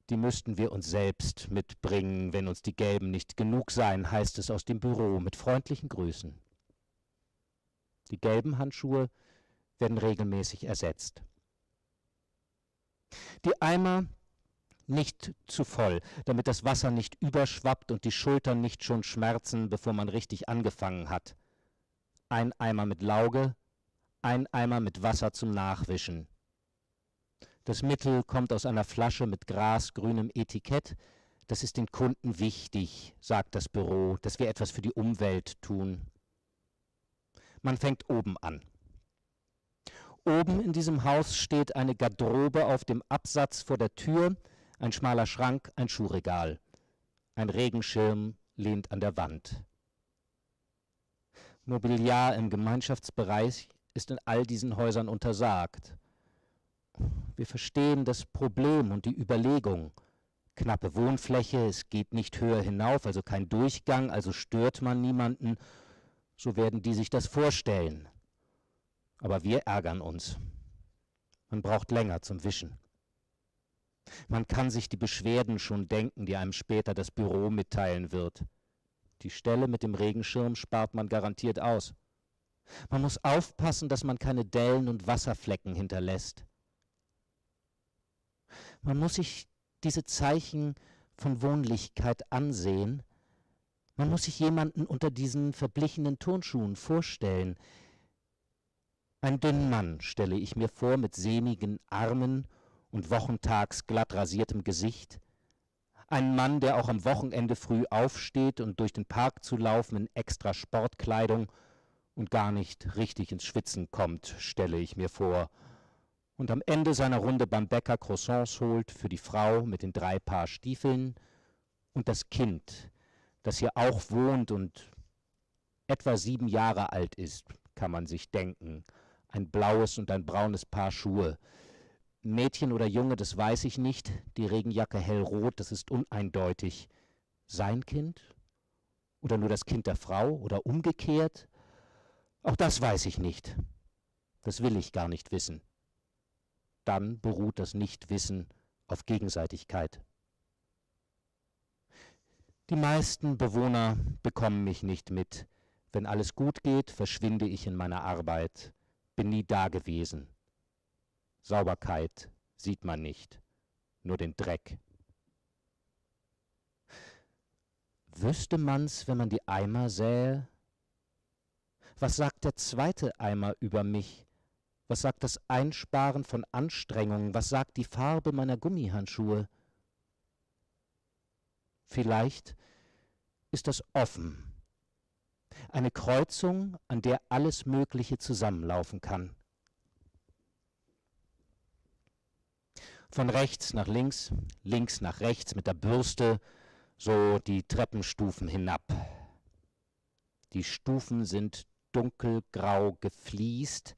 Die müssten wir uns selbst mitbringen, wenn uns die gelben nicht genug seien, heißt es aus dem Büro mit freundlichen Grüßen. Die gelben Handschuhe werden regelmäßig ersetzt. Die Eimer nicht zu voll, damit das Wasser nicht überschwappt und die Schultern nicht schon schmerzen, bevor man richtig angefangen hat. Ein Eimer mit Lauge, ein Eimer mit Wasser zum Nachwischen. Das Mittel kommt aus einer Flasche mit grasgrünem Etikett. Das ist den Kunden wichtig, sagt das Büro, dass wir etwas für die Umwelt tun. Man fängt oben an. Oben in diesem Haus steht eine Garderobe auf dem Absatz vor der Tür, ein schmaler Schrank, ein Schuhregal. Ein Regenschirm lehnt an der Wand. Mobiliar im Gemeinschaftsbereich ist in all diesen Häusern untersagt. Wir verstehen das Problem und die Überlegung. Knappe Wohnfläche, es geht nicht höher hinauf, also kein Durchgang, also stört man niemanden, so werden die sich das vorstellen. Aber wir ärgern uns. Man braucht länger zum Wischen. Man kann sich die Beschwerden schon denken, die einem später das Büro mitteilen wird. Die Stelle mit dem Regenschirm spart man garantiert aus. Man muss aufpassen, dass man keine Dellen und Wasserflecken hinterlässt. Man muss sich diese Zeichen von Wohnlichkeit ansehen. Man muss sich jemanden unter diesen verblichenen Turnschuhen vorstellen. Einen dünnen Mann stelle ich mir vor mit sehnigen Armen und wochentags glatt rasiertem Gesicht. Einen Mann, der auch am Wochenende früh aufsteht und durch den Park zu laufen in extra Sportkleidung und gar nicht richtig ins Schwitzen kommt, stelle ich mir vor. Und am Ende seiner Runde beim Bäcker Croissants holt für die Frau mit den drei Paar Stiefeln und das Kind, das hier auch wohnt und etwa sieben Jahre alt ist, kann man sich denken. Ein blaues und ein braunes Paar Schuhe. Mädchen oder Junge, das weiß ich nicht, die Regenjacke hellrot, das ist uneindeutig. Sein Kind? Oder nur das Kind der Frau oder umgekehrt? Auch das weiß ich nicht. Das will ich gar nicht wissen. Dann beruht das Nichtwissen auf Gegenseitigkeit. Die meisten Bewohner bekommen mich nicht mit. Wenn alles gut geht, verschwinde ich in meiner Arbeit, bin nie dagewesen. Sauberkeit sieht man nicht, nur den Dreck. Wüsste man's, wenn man die Eimer sähe? Was sagt der zweite Eimer über mich? Was sagt das Einsparen von Anstrengungen? Was sagt die Farbe meiner Gummihandschuhe? Vielleicht ist das offen. Eine Kreuzung, an der alles Mögliche zusammenlaufen kann. Von rechts nach links, links nach rechts mit der Bürste, so die Treppenstufen hinab. Die Stufen sind dunkelgrau gefliest.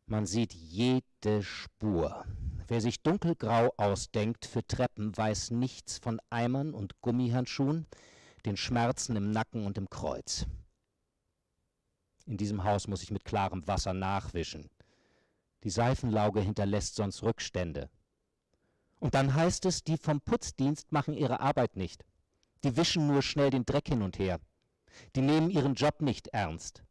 Man sieht jede Spur. Wer sich dunkelgrau ausdenkt für Treppen, weiß nichts von Eimern und Gummihandschuhen, den Schmerzen im Nacken und im Kreuz. In diesem Haus muss ich mit klarem Wasser nachwischen. Die Seifenlauge hinterlässt sonst Rückstände. Und dann heißt es, die vom Putzdienst machen ihre Arbeit nicht. Die wischen nur schnell den Dreck hin und her. Die nehmen ihren Job nicht ernst.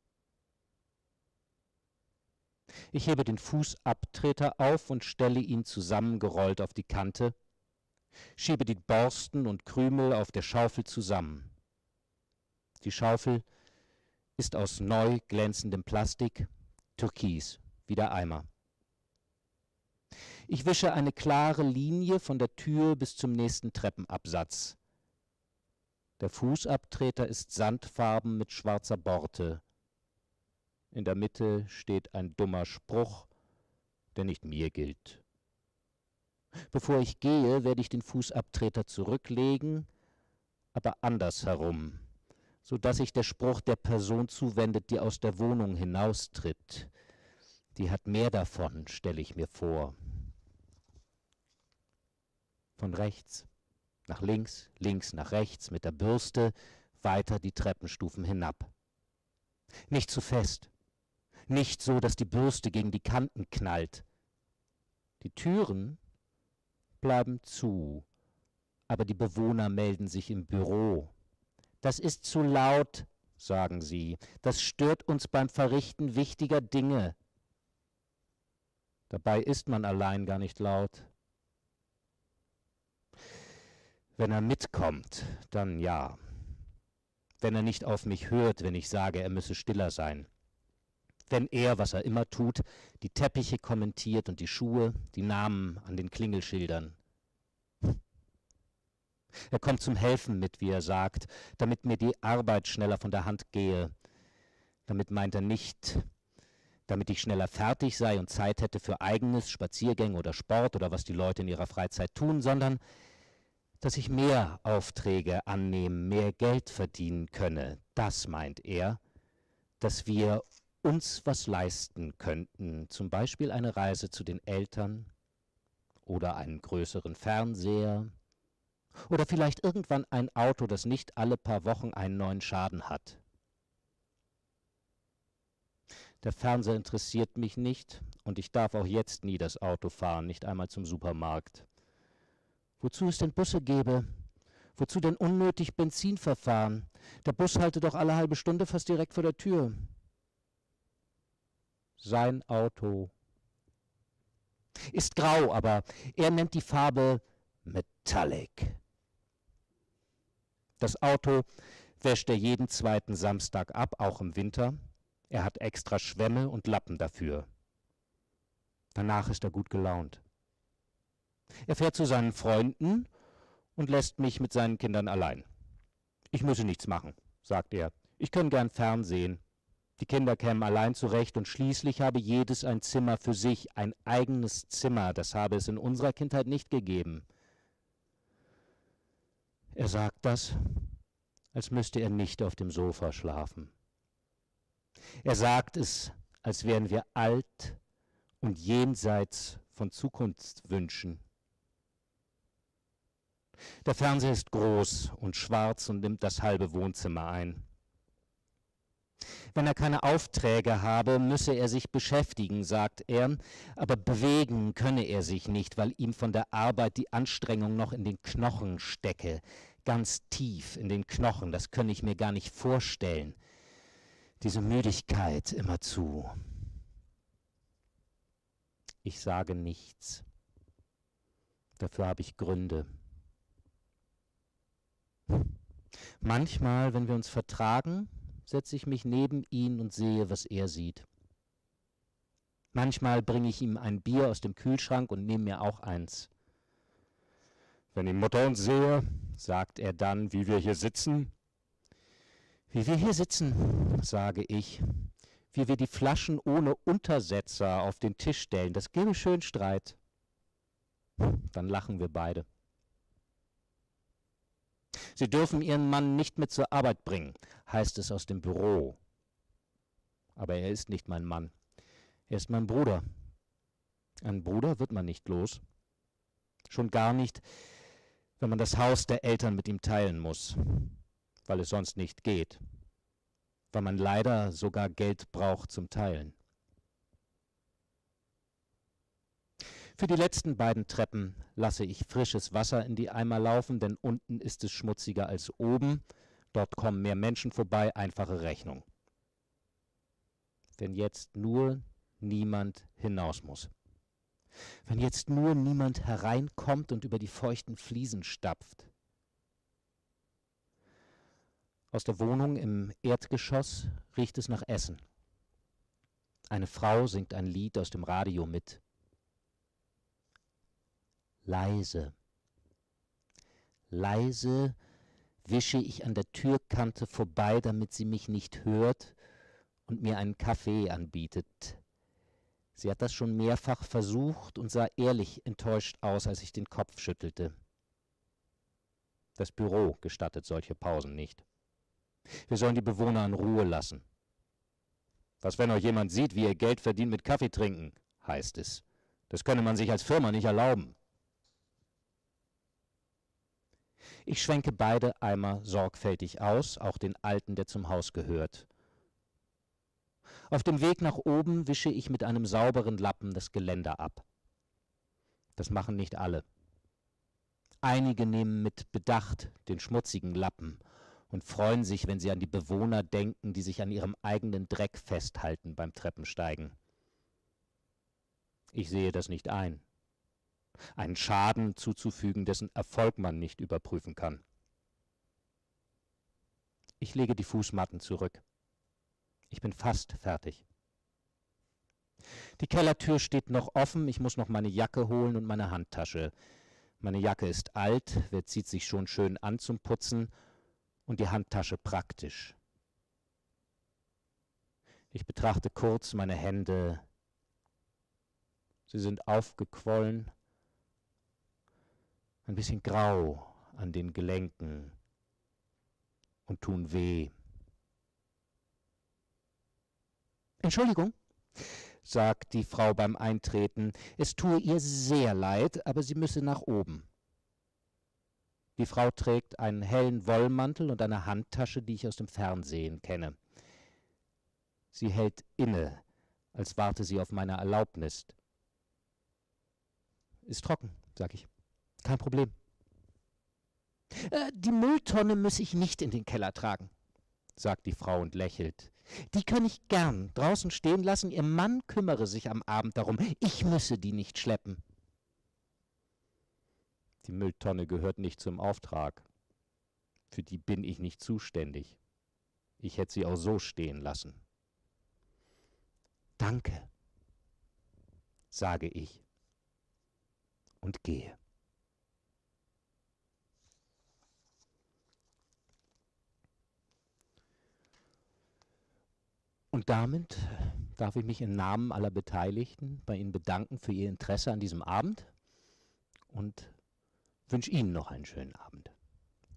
Ich hebe den Fußabtreter auf und stelle ihn zusammengerollt auf die Kante, schiebe die Borsten und Krümel auf der Schaufel zusammen. Die Schaufel ist aus neu glänzendem Plastik, türkis wie der Eimer. Ich wische eine klare Linie von der Tür bis zum nächsten Treppenabsatz. Der Fußabtreter ist sandfarben mit schwarzer Borte. In der Mitte steht ein dummer Spruch, der nicht mir gilt. Bevor ich gehe, werde ich den Fußabtreter zurücklegen, aber andersherum, so dass sich der Spruch der Person zuwendet, die aus der Wohnung hinaustritt. Die hat mehr davon, stelle ich mir vor. Von rechts nach links, links nach rechts mit der Bürste, weiter die Treppenstufen hinab. Nicht zu fest, nicht so, dass die Bürste gegen die Kanten knallt. Die Türen bleiben zu, aber die Bewohner melden sich im Büro. Das ist zu laut, sagen sie, das stört uns beim Verrichten wichtiger Dinge. Dabei ist man allein gar nicht laut. Wenn er mitkommt, dann ja. Wenn er nicht auf mich hört, wenn ich sage, er müsse stiller sein. Wenn er, was er immer tut, die Teppiche kommentiert und die Schuhe, die Namen an den Klingelschildern. Er kommt zum Helfen mit, wie er sagt, damit mir die Arbeit schneller von der Hand gehe. Damit meint er nicht, damit ich schneller fertig sei und Zeit hätte für eigenes Spaziergänge oder Sport oder was die Leute in ihrer Freizeit tun, sondern dass ich mehr Aufträge annehmen, mehr Geld verdienen könne. Das meint er, dass wir uns was leisten könnten, zum Beispiel eine Reise zu den Eltern oder einen größeren Fernseher oder vielleicht irgendwann ein Auto, das nicht alle paar Wochen einen neuen Schaden hat. Der Fernseher interessiert mich nicht und ich darf auch jetzt nie das Auto fahren, nicht einmal zum Supermarkt. Wozu es denn Busse gäbe? Wozu denn unnötig Benzin verfahren? Der Bus halte doch alle halbe Stunde fast direkt vor der Tür. Sein Auto ist grau, aber er nennt die Farbe Metallic. Das Auto wäscht er jeden zweiten Samstag ab, auch im Winter. Er hat extra Schwämme und Lappen dafür. Danach ist er gut gelaunt. Er fährt zu seinen Freunden und lässt mich mit seinen Kindern allein. Ich müsse nichts machen, sagt er. Ich könne gern fernsehen. Die Kinder kämen allein zurecht und schließlich habe jedes ein Zimmer für sich, ein eigenes Zimmer, das habe es in unserer Kindheit nicht gegeben. Er sagt das, als müsste er nicht auf dem Sofa schlafen. Er sagt es, als wären wir alt und jenseits von Zukunftswünschen. Der Fernseher ist groß und schwarz und nimmt das halbe Wohnzimmer ein. Wenn er keine Aufträge habe, müsse er sich beschäftigen, sagt er, aber bewegen könne er sich nicht, weil ihm von der Arbeit die Anstrengung noch in den Knochen stecke, ganz tief in den Knochen, das könne ich mir gar nicht vorstellen. Diese Müdigkeit immerzu. Ich sage nichts. Dafür habe ich Gründe. Manchmal, wenn wir uns vertragen, setze ich mich neben ihn und sehe, was er sieht. Manchmal bringe ich ihm ein Bier aus dem Kühlschrank und nehme mir auch eins. Wenn die Mutter uns sehe, sagt er dann, wie wir hier sitzen. Wie wir hier sitzen, sage ich, wie wir die Flaschen ohne Untersetzer auf den Tisch stellen, das gäbe schön Streit. Dann lachen wir beide. Sie dürfen ihren Mann nicht mit zur Arbeit bringen, heißt es aus dem Büro. Aber er ist nicht mein Mann. Er ist mein Bruder. Ein Bruder wird man nicht los. Schon gar nicht, wenn man das Haus der Eltern mit ihm teilen muss, weil es sonst nicht geht, weil man leider sogar Geld braucht zum Teilen. Für die letzten beiden Treppen lasse ich frisches Wasser in die Eimer laufen, denn unten ist es schmutziger als oben. Dort kommen mehr Menschen vorbei, einfache Rechnung. Wenn jetzt nur niemand hinaus muss. Wenn jetzt nur niemand hereinkommt und über die feuchten Fliesen stapft. Aus der Wohnung im Erdgeschoss riecht es nach Essen. Eine Frau singt ein Lied aus dem Radio mit. Leise. Leise wische ich an der Türkante vorbei, damit sie mich nicht hört und mir einen Kaffee anbietet. Sie hat das schon mehrfach versucht und sah ehrlich enttäuscht aus, als ich den Kopf schüttelte. Das Büro gestattet solche Pausen nicht. Wir sollen die Bewohner in Ruhe lassen. Was, wenn euch jemand sieht, wie ihr Geld verdient mit Kaffee trinken, heißt es. Das könne man sich als Firma nicht erlauben. Ich schwenke beide Eimer sorgfältig aus, auch den alten, der zum Haus gehört. Auf dem Weg nach oben wische ich mit einem sauberen Lappen das Geländer ab. Das machen nicht alle. Einige nehmen mit Bedacht den schmutzigen Lappen und freuen sich, wenn sie an die Bewohner denken, die sich an ihrem eigenen Dreck festhalten beim Treppensteigen. Ich sehe das nicht ein. Einen Schaden zuzufügen, dessen Erfolg man nicht überprüfen kann. Ich lege die Fußmatten zurück. Ich bin fast fertig. Die Kellertür steht noch offen, ich muss noch meine Jacke holen und meine Handtasche. Meine Jacke ist alt, wer zieht sich schon schön an zum Putzen und die Handtasche praktisch. Ich betrachte kurz meine Hände. Sie sind aufgequollen, ein bisschen grau an den Gelenken und tun weh. Entschuldigung, sagt die Frau beim Eintreten, es tue ihr sehr leid, aber sie müsse nach oben. Die Frau trägt einen hellen Wollmantel und eine Handtasche, die ich aus dem Fernsehen kenne. Sie hält inne, als warte sie auf meine Erlaubnis. Ist trocken, sag ich. Kein Problem. Äh, die Mülltonne muss ich nicht in den Keller tragen, sagt die Frau und lächelt. Die kann ich gern draußen stehen lassen, ihr Mann kümmere sich am Abend darum, ich müsse die nicht schleppen. Die Mülltonne gehört nicht zum Auftrag. Für die bin ich nicht zuständig. Ich hätte sie auch so stehen lassen. Danke, sage ich und gehe. Und damit darf ich mich im Namen aller Beteiligten bei Ihnen bedanken für Ihr Interesse an diesem Abend und wünsche Ihnen noch einen schönen Abend.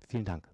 Vielen Dank.